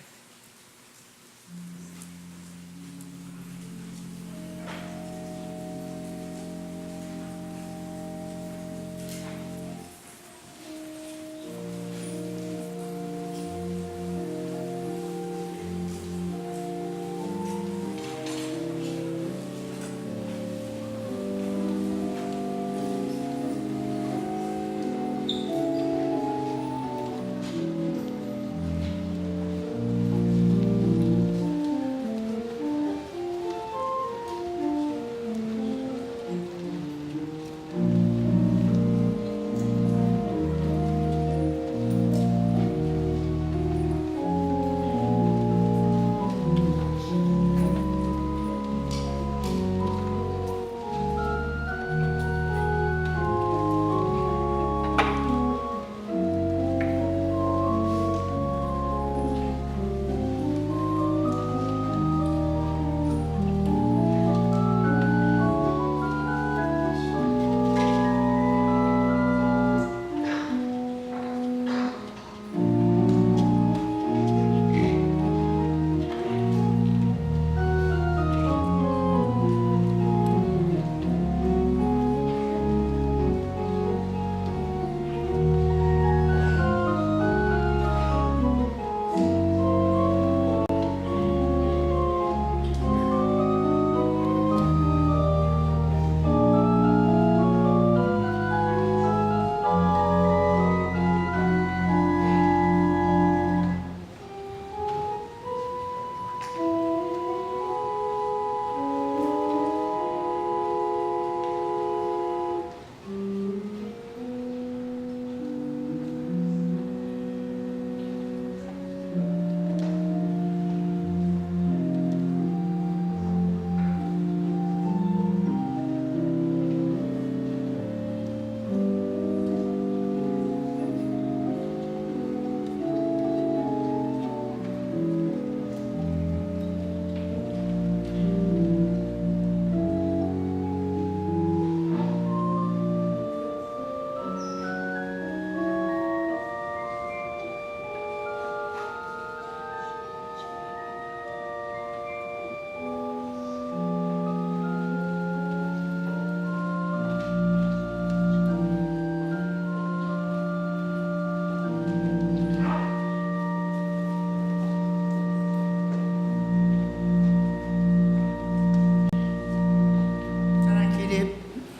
咱起立，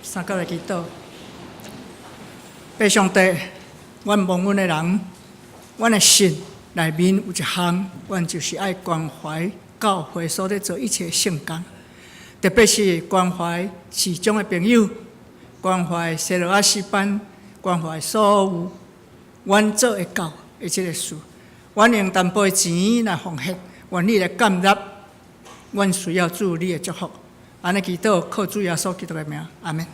三角來祈禱。父上帝，阮蒙恩的人，阮的心內面有一項，阮就是愛關懷教會所咧做一切聖工，特別是關懷市長的朋友，關懷西羅亞詩班，關懷所有阮做會到的這个事。阮用淡薄的錢來奉獻，願你來感納，阮需要主你的祝福。按呢祈禱，靠主耶穌基督的名，阿們。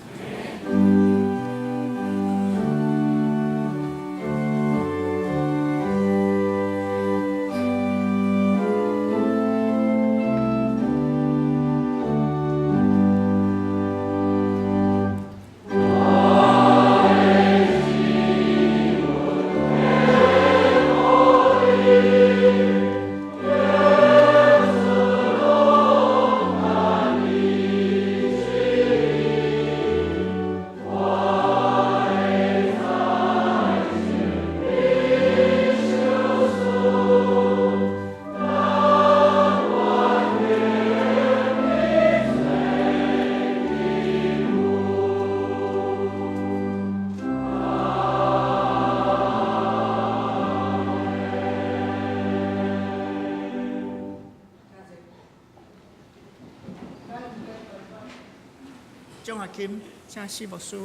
獎學金，請施牧師。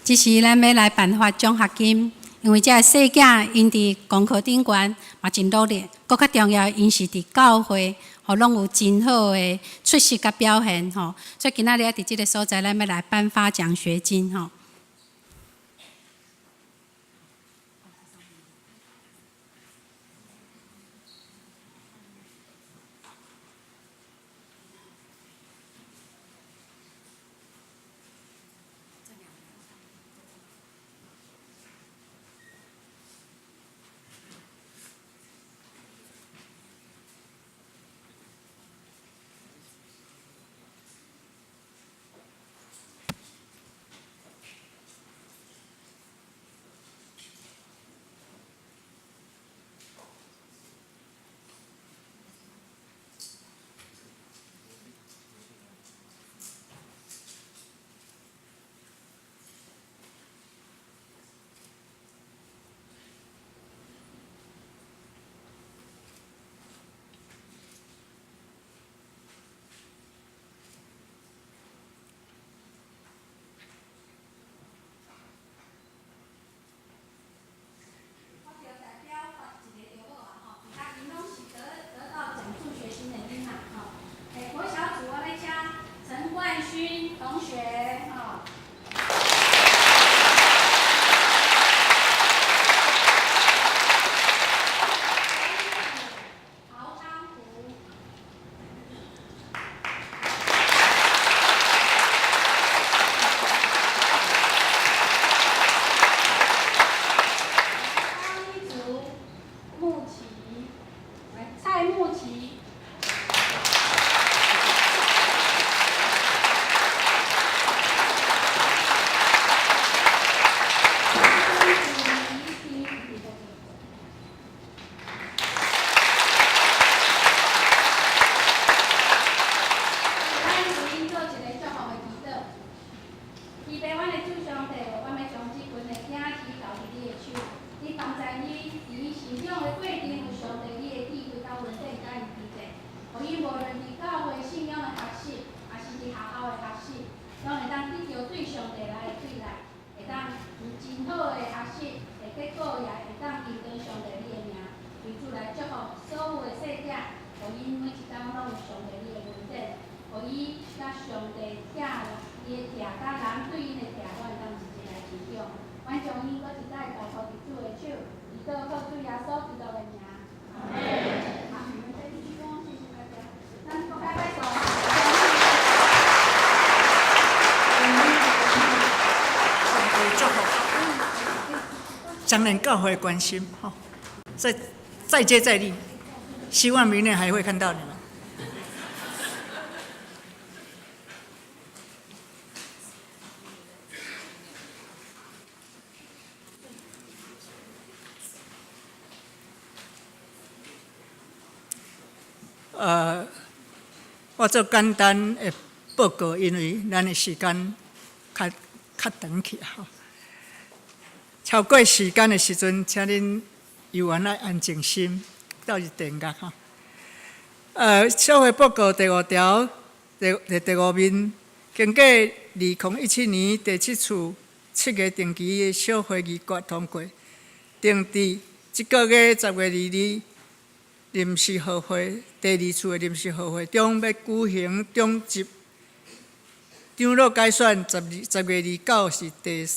這是咱欲來頒發獎學金，因為這个細囝𪜶佇功課頂懸嘛真努力，閣較重要，𪜶是佇教會，予攏有真好的出色佮表現吼。所以今仔日佇這个所在，咱欲來頒發獎學金吼。國小組，我欲請陳冠勳同學，吼。陶昌福。高一組穆琪，來蔡穆琪。咱為𪜶做一个祝福的祈禱。慈悲阮的主上帝，阮欲將這群的囝兒交佇你的手，你幫助𪜶佇成長的過程有上帝你的智慧佮恩典佮𪜶同在，予𪜶無論佇教會信仰的學習，抑是佇學校的學習，攏會當得著對上帝來的對待，會當有真好的學習，的結果也會當榮耀上帝你的名。求主來祝福所有的細囝，予𪜶每一工攏有上帝你的恩典，予伊佮上帝疼伊的疼，佮人對𪜶的疼，攏會當一齊來成長。阮將𪜶閣一擺交託佇主的手，祈禱靠主耶穌基督的名。阿們。好，你們再繼續講，謝謝大家。咱閣拍拍手。上帝祝福，長年教會關心，吼，再再接再厲，希望明年還會看到你們。我做簡單的報告，因為咱的時間較較長去吼。超過時間的時陣，請恁猶原愛安靜心，鬥入殿樂吼。小會報告第五條第第第五面，經過2017年第七次七月定期的小會議決通過，定佇這個月10月22臨時號會第二次的臨時號會中，欲舉行長執長老改選，10月29是第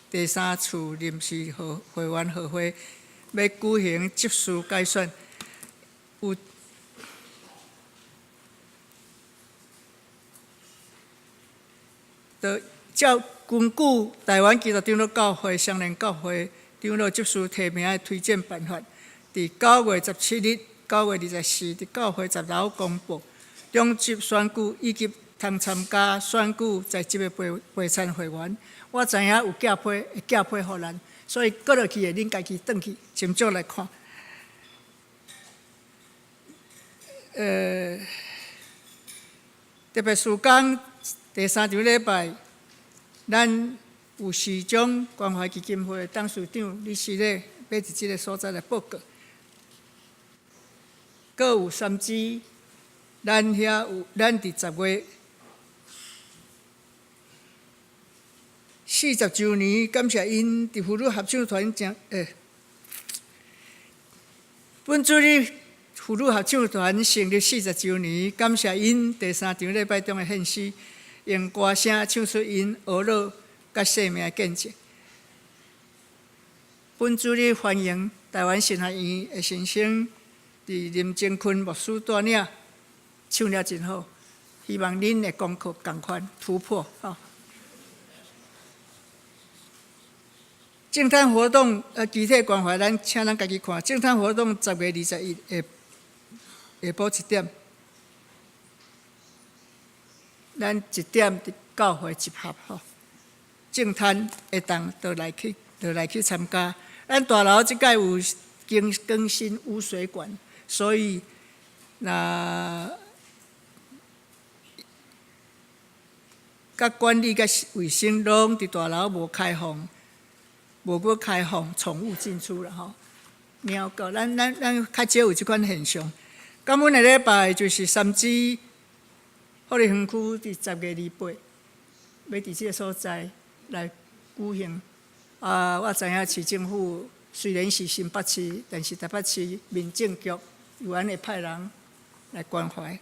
第三次臨時號會員號會，欲舉行執事改選，有就照根據台灣基督長老教會雙連教會長老執事提名的推薦辦法，佇9月17日、9月24佇教會十樓公布長執選舉以及通參加選舉在職的陪陪參會員。我知影有寄批，會寄批予咱，所以過落去的，恁家己轉去斟酌來看。特別事工第三場禮拜，咱有市長關懷基金會董事長李時禮欲佇這个所在來報告，閣有三支咱遐有，咱佇10月40週年，感謝𪜶佇婦女合唱團正欸，本主日婦女合唱團成立40週年，感謝𪜶第三場禮拜中的獻詩，用歌聲唱出𪜶學老佮生命的見證。本主日歡迎臺灣神學院的新生，佇林正坤牧師帶領，唱了真好，希望恁的功課仝款突破吼。淨灘活動，具體關懷咱，請咱家己看。淨灘活動10月21下下晡1點，咱1點佇教會集合吼。淨灘會當都來去，都來去參加。咱大樓這擺有更新污水管，所以若佮管理佮衛生攏佇大樓無開放。無閣開放寵物進出啦吼，貓狗，咱咱咱較少有這款現象。感恩的禮拜就是三芝福利園區佇10月28，欲佇這个所在來舉行。啊，我知影市政府雖然是新北市，但是台北市民政局有按會派人來關懷。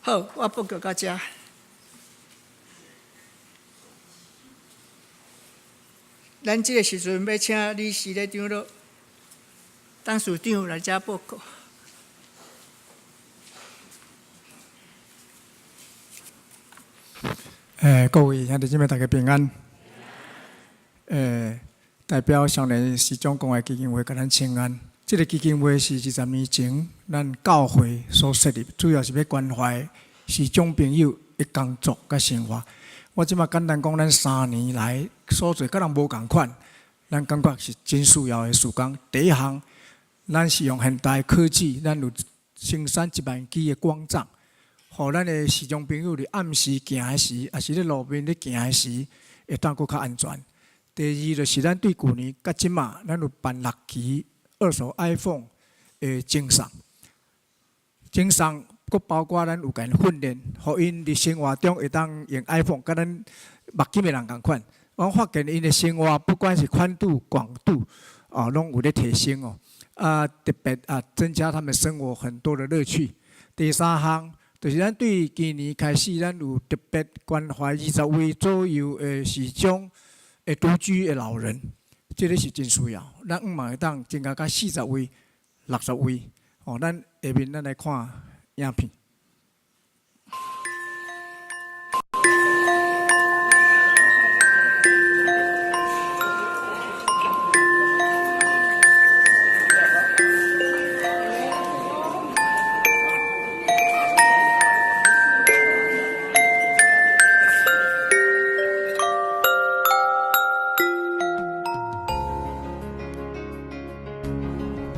好，我報告到遮。咱這个時陣欲請李司理長老、董事長來遮報告。各位兄弟姊妹，大家平安。代表少年視障關懷基金會共咱請安。這个基金會是20年前咱教會所設立，主要是欲關懷視障朋友的工作佮生活。我這馬簡單講，咱3年來所做，佮人無仝款，咱感覺是真需要的事工。第一項，咱是用現代科技，咱有生產1萬支的拐杖，予咱的視障朋友佇暗時行的時，抑是咧路面咧行的時，會當閣較安全。第二，就是咱對舊年佮這馬，咱有辦6支二手 iPhone 的贈送，贈送。閣包括咱有共𪜶訓練，予𪜶佇生活中會當用 iPhone，佮咱目鏡的人仝款。我發現𪜶的生活，不管是寬度、廣度，啊，攏有咧提升哦。啊，特別啊，增加他們生活很多的樂趣。第三項，就是咱對今年開始，咱有特別關懷20位左右的視障的獨居的老人，這个是真需要。咱向望會當增加到40位、60位。哦，咱下面咱來看影片。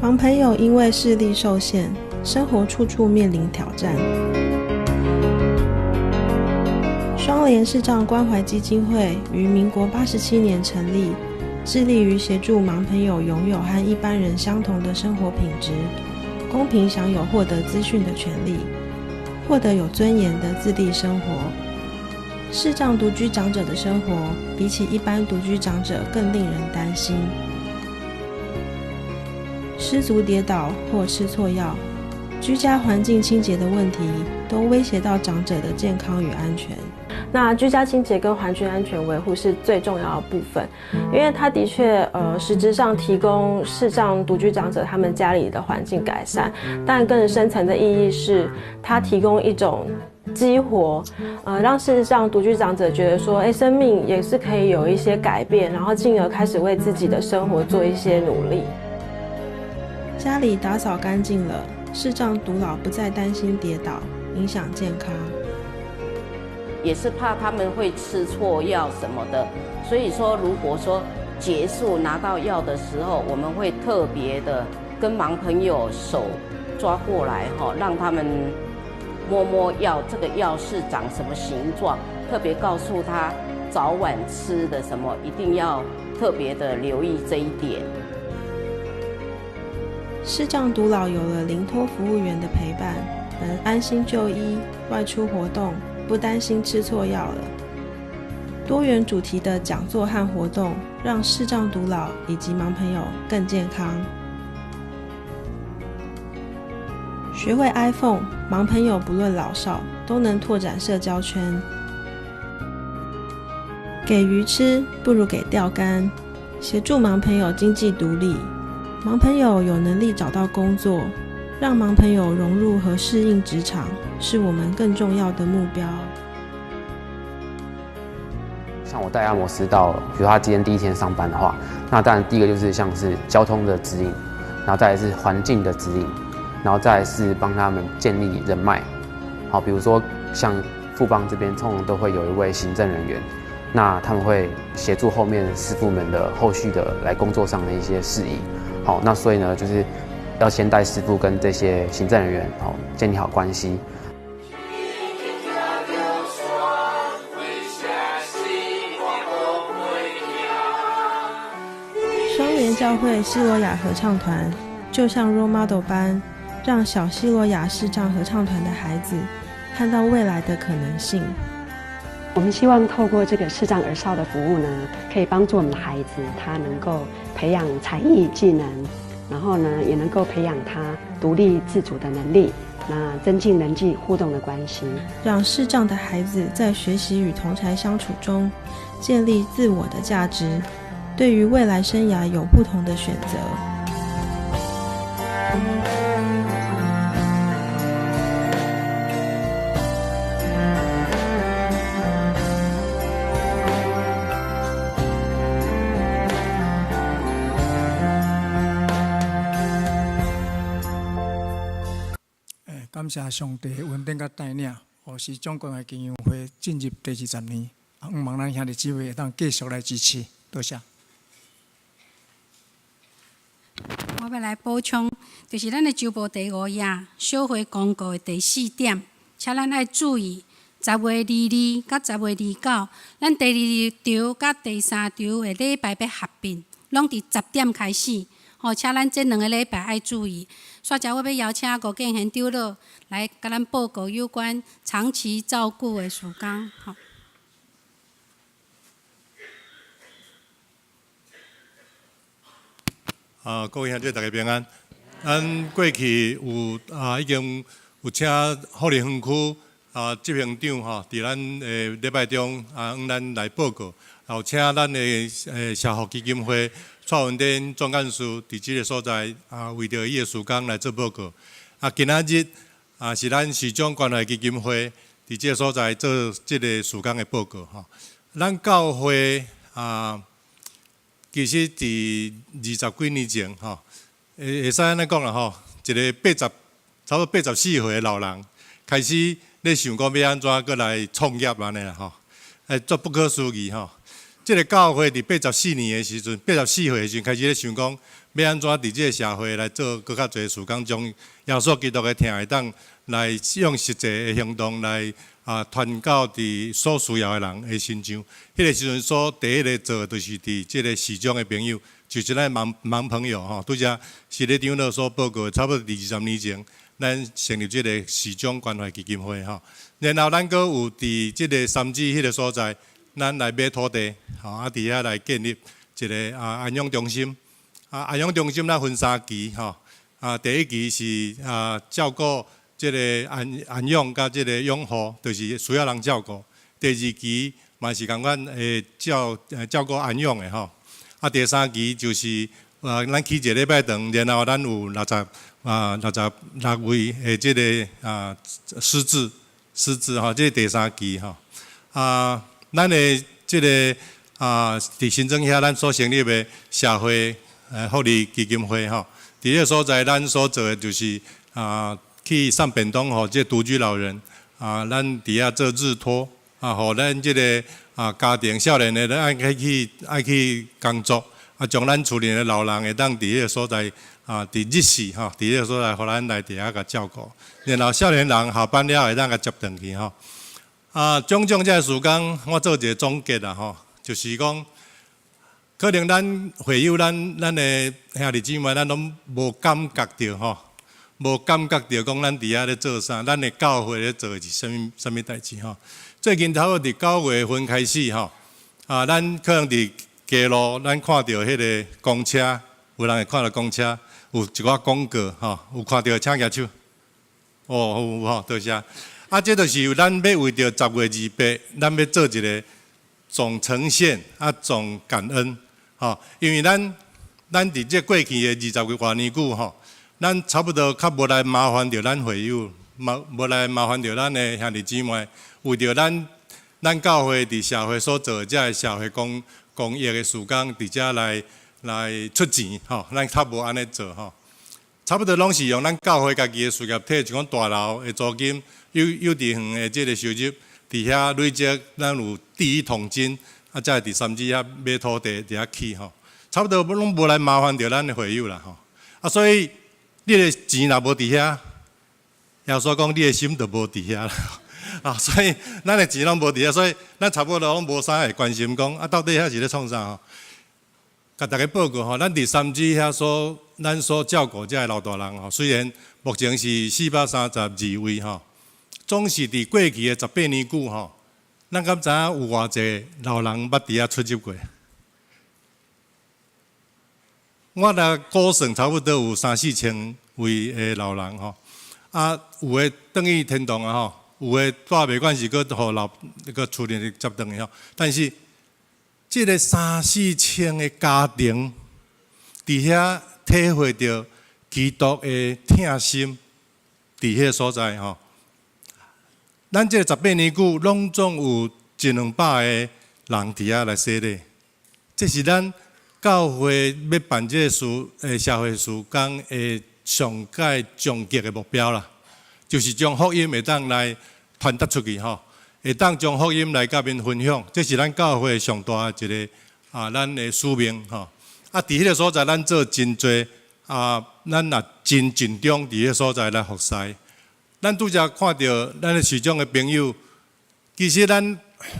盲朋友因為視力受限，生活處處面臨挑戰。雙聯視障關懷基金會於民國87年成立，致力於協助盲朋友擁有和一般人相同的生活品質，公平享有獲得資訊的權利，獲得有尊嚴的自立生活。視障獨居長者的生活，比起一般獨居長者更令人擔心。失足跌倒或吃錯藥，居家環境清潔的問題，都威脅到長者的健康與安全。那居家清潔跟環境安全維護是最重要的部分，因為它的確，實質上提供視障獨居長者他們家裡的環境改善，但更深層的意義是，它提供一種激活，讓視障獨居長者覺得說，欸，生命也是可以有一些改變，然後進而開始為自己的生活做一些努力。家裡打掃乾淨了，視障獨老不再擔心跌倒，影響健康。也是怕他們會吃錯藥什麼的，所以說如果說結束拿到藥的時候，我們會特別的跟盲朋友手抓過來哈，讓他們摸摸藥，這個藥是長什麼形狀，特別告訴他早晚吃的什麼，一定要特別的留意這一點。视障独老有了临托服务员的陪伴，能安心就医、外出活动，不担心吃错药了。多元主题的讲座和活动，让视障独老以及盲朋友更健康。学会 iPhone，盲朋友不论老少都能拓展社交圈。给鱼吃不如给钓竿，协助盲朋友经济独立。盲朋友有能力找到工作，让盲朋友融入和适应职场，是我们更重要的目标。像我带阿摩斯到，比如他今天第一天上班的话，那当然第一个就是像是交通的指引，然后再来是环境的指引，然后再来是帮他们建立人脉。好，比如说像富邦这边，通常都会有一位行政人员，那他们会协助后面师傅们的后续的来工作上的一些事宜。好，那所以呢，就是要先带师傅跟这些行政人员好建立好关系。双联教会西罗亚合唱团就像 role model 般，让小西罗亚视障合唱团的孩子看到未来的可能性。我们希望透过这个视障儿少的服务呢，可以帮助我们的孩子，他能够培养才艺技能，然后呢，也能够培养他独立自主的能力，那增进人际互动的关系，让视障的孩子在学习与同侪相处中，建立自我的价值，对于未来生涯有不同的选择。感谢上帝恩典佮带领，予视障关怀基金会进入第二十年，啊，向望咱兄弟姊妹会当继续来支持，多谢。我欲来补充，就是咱的周报第五页小会公告的第四点，请咱爱注意十月二二佮十月二九，咱第二场佮第三场的礼拜欲合并，拢伫十点开始。吼，请咱这两个礼拜爱注意。煞才我欲邀请吴建贤长老来共咱报告有关长期照顾的事工。吼。啊，各位兄弟，大家平安。咱过去有啊，已经有请福利园区啊执行长吼，伫咱的礼拜中啊，向咱来报告。也有请咱的社福基金会蔡文典总干事伫这个所在啊，为著伊的事工来做报告。啊，今仔日啊是咱视障关怀基金会伫这个所在做这个事工的报告吼。咱教会啊，其实伫二十几年前吼，会会使按呢讲啦吼，一个八十差不多84岁的老人，开始咧想讲欲按怎阁来创业按呢啦吼，哎，足不可思议吼。这个教会伫八十四年的时阵，84岁的时阵开始咧想讲，欲按怎伫这个社会来做阁较济事工，将耶稣基督的疼会当来用实际的行动来啊传到伫所需要的人的身上。彼个时阵所第一个做的，就是伫这个视障的朋友，就是咱盲盲朋友吼，拄才是咧长老所报告的，差不多伫二十年前，咱成立这个视障关怀基金会吼。然后咱阁有伫这个三芝彼个所在，咱来买土地，吼啊，伫遐来建立一个啊安养中心。啊，安养中心咱分三期，吼啊，第一期是啊照顾这个安安养佮这个养护，就是需要人照顾。第二期嘛是仝款会照照顾安养的吼。啊，第三期就是啊，咱起一个礼拜堂，然后咱有66位的这个啊失智失智吼，这是第三期吼。啊，咱的这个啊，伫新庄遐咱所成立的社会福利基金会吼，伫这个所在，咱所做的就是啊，去送便当予这独居老人啊，咱伫遐做日托啊，予咱这个啊家庭少年的爱去爱去工作啊，将咱厝里的老人会当伫彼个所在啊，伫日时吼，伫彼个所在，予咱来伫遐共照顾，然后少年人下班了会当共接转去吼。啊，种种这个事工，我做一个总结啦吼，就是讲，可能咱會友咱的兄弟姊妹，咱攏無感覺著吼，無感覺著講咱佇遐咧做啥，咱的教會咧做的是啥物啥物代誌吼。最近差不多佇9月份開始吼，啊，咱可能佇街路，咱看著彼个公車，有人會看著公車有一寡廣告吼，有看著請舉手。哦，有有吼，多謝。啊，這就是咱欲為著10月28，咱欲做一个總呈現啊，總感恩。吼，因為咱佇這過去的二十幾外年久吼，咱差不多較無來麻煩著咱會友，無來麻煩著咱的兄弟姊妹，為著咱教會佇社會所做的這个社會公益的事工，佇遮來出錢吼，咱較無按呢做吼。差不多攏是用咱教會家己的事業體，像講大樓的租金、幼稚園的這个收入，佇遐累積，咱有第一桶金，啊，才會佇三芝遐買土地佇遐起吼。差不多攏無來麻煩著咱的會友啦吼。啊，所以你的錢若無佇遐，耶穌講你的心就無佇遐啦。啊，所以咱的錢攏無佇遐，所以咱差不多攏無啥會關心講啊，到底遐是咧創啥吼？共大家報告吼，咱佇三芝遐所咱所照顧這个老大人吼，雖然目前是432位吼，總是佇過去的18年久吼，咱敢知影有偌濟老人捌佇遐出入過？我來估算差不多有三四千位的老人吼，啊，有的轉去天堂啊吼，有的蹛袂慣勢，閣予老那个厝裡接轉去吼，但是這个三四千个家庭，佇遐體會著基督的疼心，佇彼个所在吼。咱這个18年久，攏總有一兩百个人佇遐來洗禮，這是咱教會欲辦這个事，社會事工的上蓋終極的目標啦，就是將福音會當來傳達出去吼，會當將福音來佮𪜶分享，這是咱教會上大的一个啊，咱的使命吼。啊，佇彼个所在，咱做真濟啊，咱也真盡忠佇彼个所在來服侍。咱拄才看著咱的視障的朋友，其實咱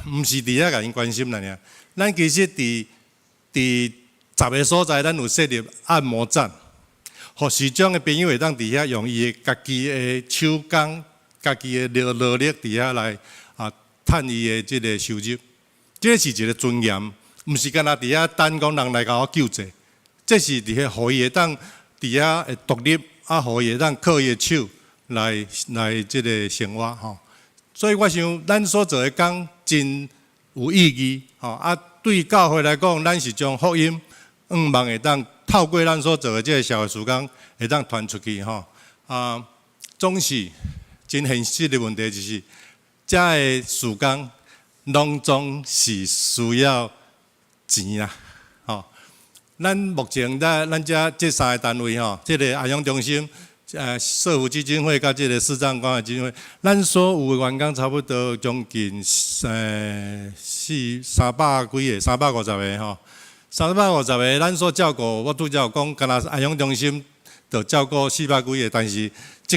毋是佇遐共𪜶關心爾，咱其實佇10个所在，咱有設立按摩站，予視障的朋友會當佇遐用伊的家己的手工、家己的勞力佇遐來啊，趁伊的這个收入。這是一个尊嚴，毋是干焦佇遐等講人來共我救濟。這是佇遐予伊會當佇遐會獨立，啊，予伊會當靠伊的手來這个生活吼。所以我想，咱所做的工真有意義吼。啊，對教會來講，咱是將福音，向望會當透過咱所做的這个社會事工，會當傳出去吼。啊，總是真現實的問題就是，這个事工攏總是需要錢啦，吼。咱目前在咱遮這三个單位吼，這个安養中心、社福基金會佮這个視障關懷基金會，咱所有的員工差不多將近四三百幾个，350個吼，三百五十個，咱所照顧，我拄才有講，干焦安養中心就照顧四百幾个，但是這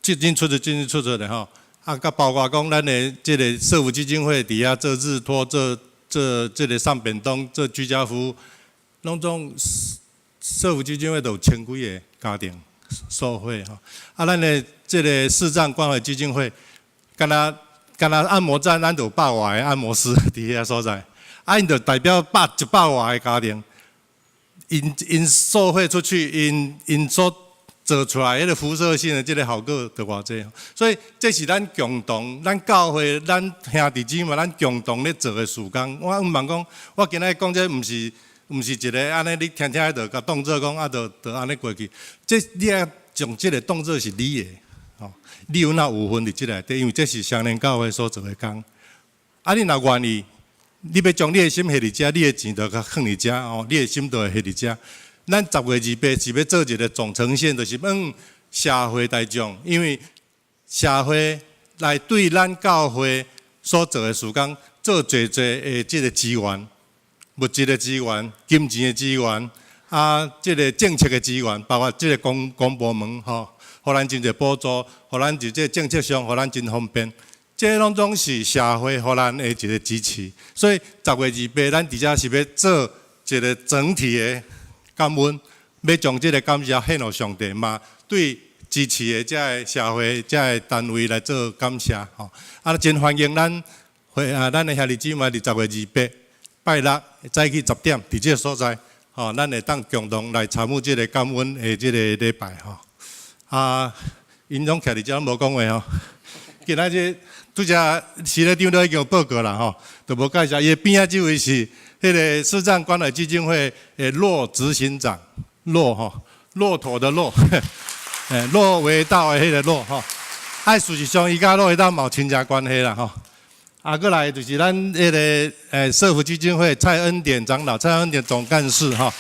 進進出出進進出出的吼，啊，佮包括講咱的這个社福基金會佇遐做日托、做這个送便當、做居家服務，攏總社福基金會都有千幾个家庭受惠吼。啊，咱的這个視障關懷基金會，干焦按摩站，咱就有百外个按摩師佇遐所在，啊，𪜶就代表100外个家庭，𪜶受惠出去，𪜶所做出來彼个輻射性的這个效果就偌濟，所以這是咱共同，咱教會，咱兄弟姊妹，咱共同咧做的事工。我向望講，我今仔日講這毋是一个按呢，你聽聽就共當做講啊，就按呢過去。這你愛將這个當做是你的，吼，你有哪有份佇這內底？因為這是雙連教會所做的工。啊，你若願意，你欲將你的心獻佇遮，你的錢就共放佇遮哦，你的心就會獻佇遮。咱10月28是欲做一个總呈現，就是向社會大眾，因為社會來對咱教會所做的事工做濟濟的這个資源，物質的資源、金錢的資源，啊，這个政策的資源，包括這个公部門吼，予咱真濟補助，予咱佇這个政策上，予咱真方便。這攏總是社會予咱的一个支持。所以10月28，咱佇遮是欲做一个整體的感恩，欲將這个感謝獻予上帝嘛，對支持的這个社會、這个單位來做感謝吼。啊，真歡迎咱會啊，咱的兄弟姊妹10月28拜六早起10點，佇這个所在，吼，咱會當共同來參與這个感恩的這个禮拜吼。啊，𪜶攏徛佇遮攏無講話吼。今仔日拄才徐咧長老已經有報告啦吼，就無介紹。伊的邊仔這位是彼个視障關懷基金會的駱執行長，駱吼，駱駝的駱，駱維道的彼个駱吼。啊，事實上，伊佮駱維道嘛有親戚關係啦吼。啊，閣來就是咱彼个社福基金會蔡恩典長老，蔡恩典總幹事吼。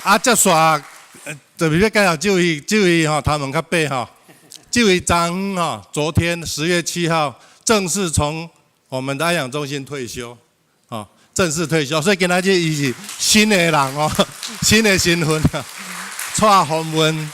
啊，接續特別欲介紹這位，這位吼，頭毛較白吼。這位張哈，昨天10月7號正式從我們的安養中心退休，啊，正式退休，所以今仔日伊是新的人哦，新的身份，蔡宏文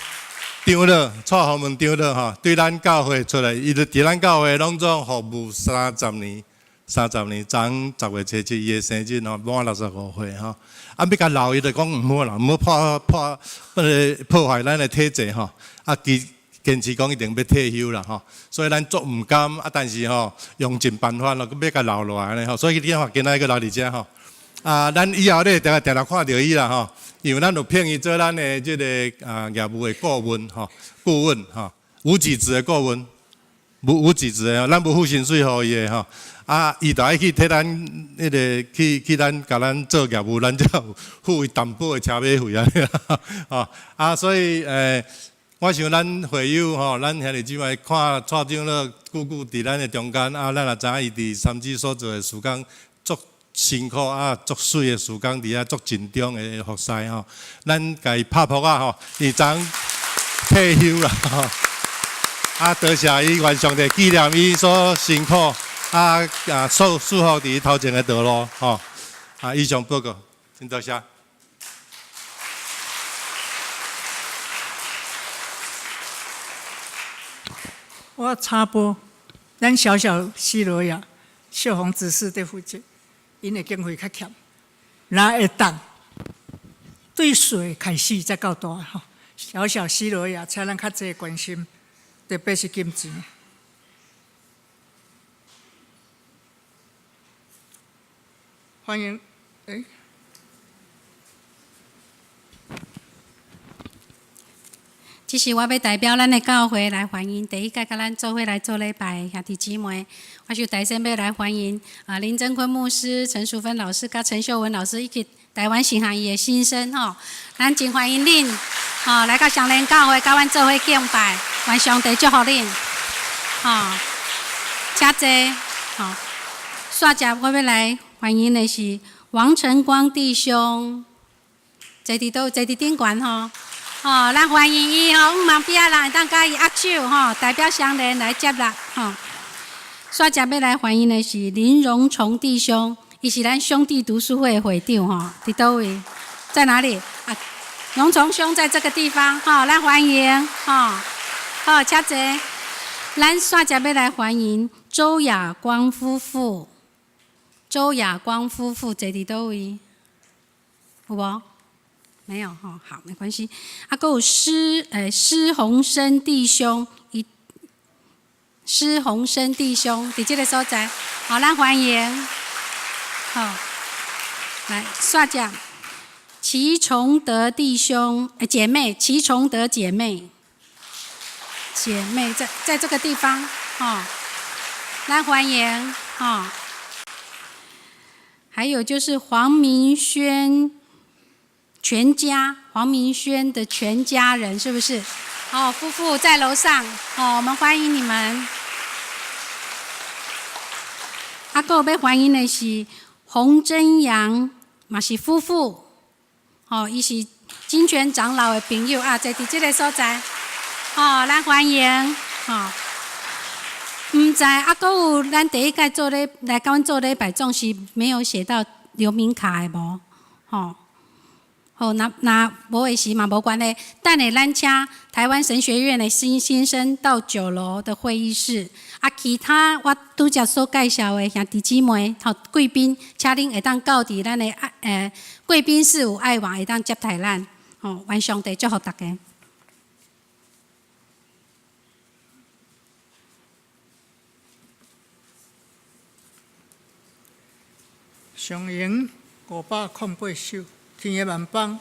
長老，蔡宏文長老吼，對咱教會出來，伊就佇咱教會攏總服務三十年，三十年，昨10月27伊的生日吼，滿65歲吼，啊，欲共留伊就講毋好啦，毋好破破彼个破壞咱的體制吼，啊，伊堅持講一定欲退休啦吼，所以咱足毋甘啊，但是吼用盡辦法咯，欲共留落來按呢吼，所以你看今仔閣留佇遮吼，啊，咱以後咧定定定看著伊啦吼，因為咱有聘伊做咱的這个啊業務的顧問吼，顧問吼，無給職的顧問，無給職的，咱無付薪水予伊的吼，啊，伊就愛去替咱彼个去去咱共咱做業務，咱才有付伊淡薄的車馬費啊，吼，啊，所以我想咱會友吼，咱兄弟姊妹看蔡長老久久佇咱的中間，啊，咱也知影伊佇三芝所做的事工足辛苦啊，足媠的事工佇遐足盡忠的服侍吼，咱共伊拍噗仔吼，伊昨退休啦吼，啊，多謝伊，願上帝紀念伊所辛苦啊啊，所祝福佇伊頭前的道路吼，啊，以上報告，真多謝。我插播，咱小小西羅亞秀紅執事佇負責，𪜶的經費較欠，若會當對細開始才到大吼。小小西羅亞，請咱較濟關心，特別是金錢。歡迎，欸。這是我欲代表咱的教會來歡迎第一屆佮咱做伙來做禮拜的兄弟姊妹。我首先欲來歡迎啊林真坤牧師、陳淑芬老師、佮陳秀文老師以及台灣新行業的新生吼，咱真歡迎恁吼來到雙連教會，佮阮做伙敬拜，願上帝祝福恁吼。請坐吼。煞接我欲來歡迎的是王晨光弟兄，坐佇佗？坐佇頂懸吼。吼，咱歡迎伊吼，向望邊仔人會當佮伊握手吼，代表雙連來接納吼。煞接欲來歡迎的是林榮崇弟兄，伊是咱兄弟讀書會的會長吼，佇佗位？在哪裡？啊，榮崇兄在這個地方吼，咱歡迎吼。好，請坐。咱煞接欲來歡迎周亞光夫婦，周亞光夫婦坐佇佗位？有無？沒有吼，好，沒關係。啊，閣有施鴻生弟兄，伊施鴻生弟兄佇這个所在，好，咱歡迎。好，來煞接齊崇德弟兄，姐妹，齊崇德姐妹，姐妹在這個地方，吼，咱歡迎，吼。還有就是黃明軒。全家黃明軒的全家人是不是？哦，夫婦在樓上，哦，我們歡迎你們。啊，閣有欲歡迎的是洪真陽，嘛是夫婦，哦，伊是金泉長老的朋友啊，坐佇這个所在，哦，咱歡迎，哦。毋知啊，閣有咱第一屆做禮來共阮做禮拜，總是沒有寫到留名卡的無？吼。好，若若無的時嘛無關係。等下咱請臺灣神學院的新新生到9樓的會議室。啊，其他我拄才所介紹的兄弟姊妹，吼貴賓，請恁會當到佇咱的愛貴賓室有愛網會當接待咱。吼，願上帝祝福大家。上榮508首，天的萬邦，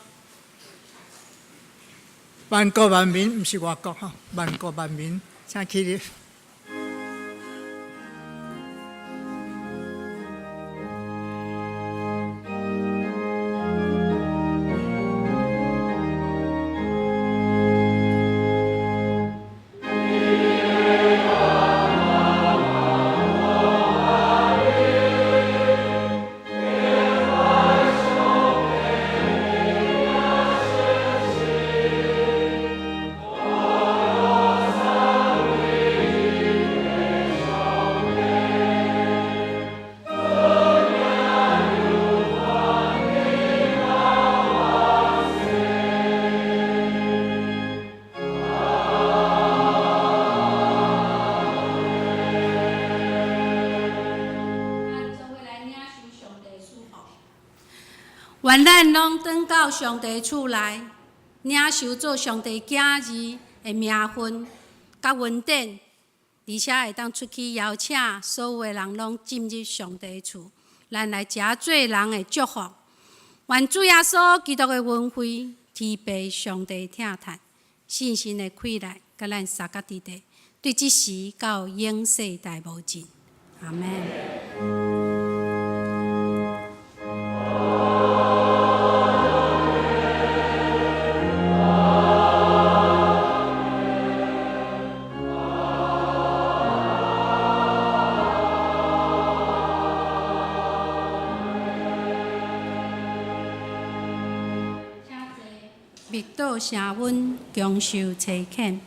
萬國萬民，毋是外國吼，萬國萬民，請起立。願咱攏轉到上帝厝內，領受做上帝囝兒的名分佮恩典，而且會當出去邀請所有的人攏進入上帝厝，咱來食做人的祝福。願主耶穌基督的恩惠、天父上帝疼惜、聖神的氣力，佮咱相佮佇咧，對這時到永世代無盡。阿們。默禱聲阮，共受差遣。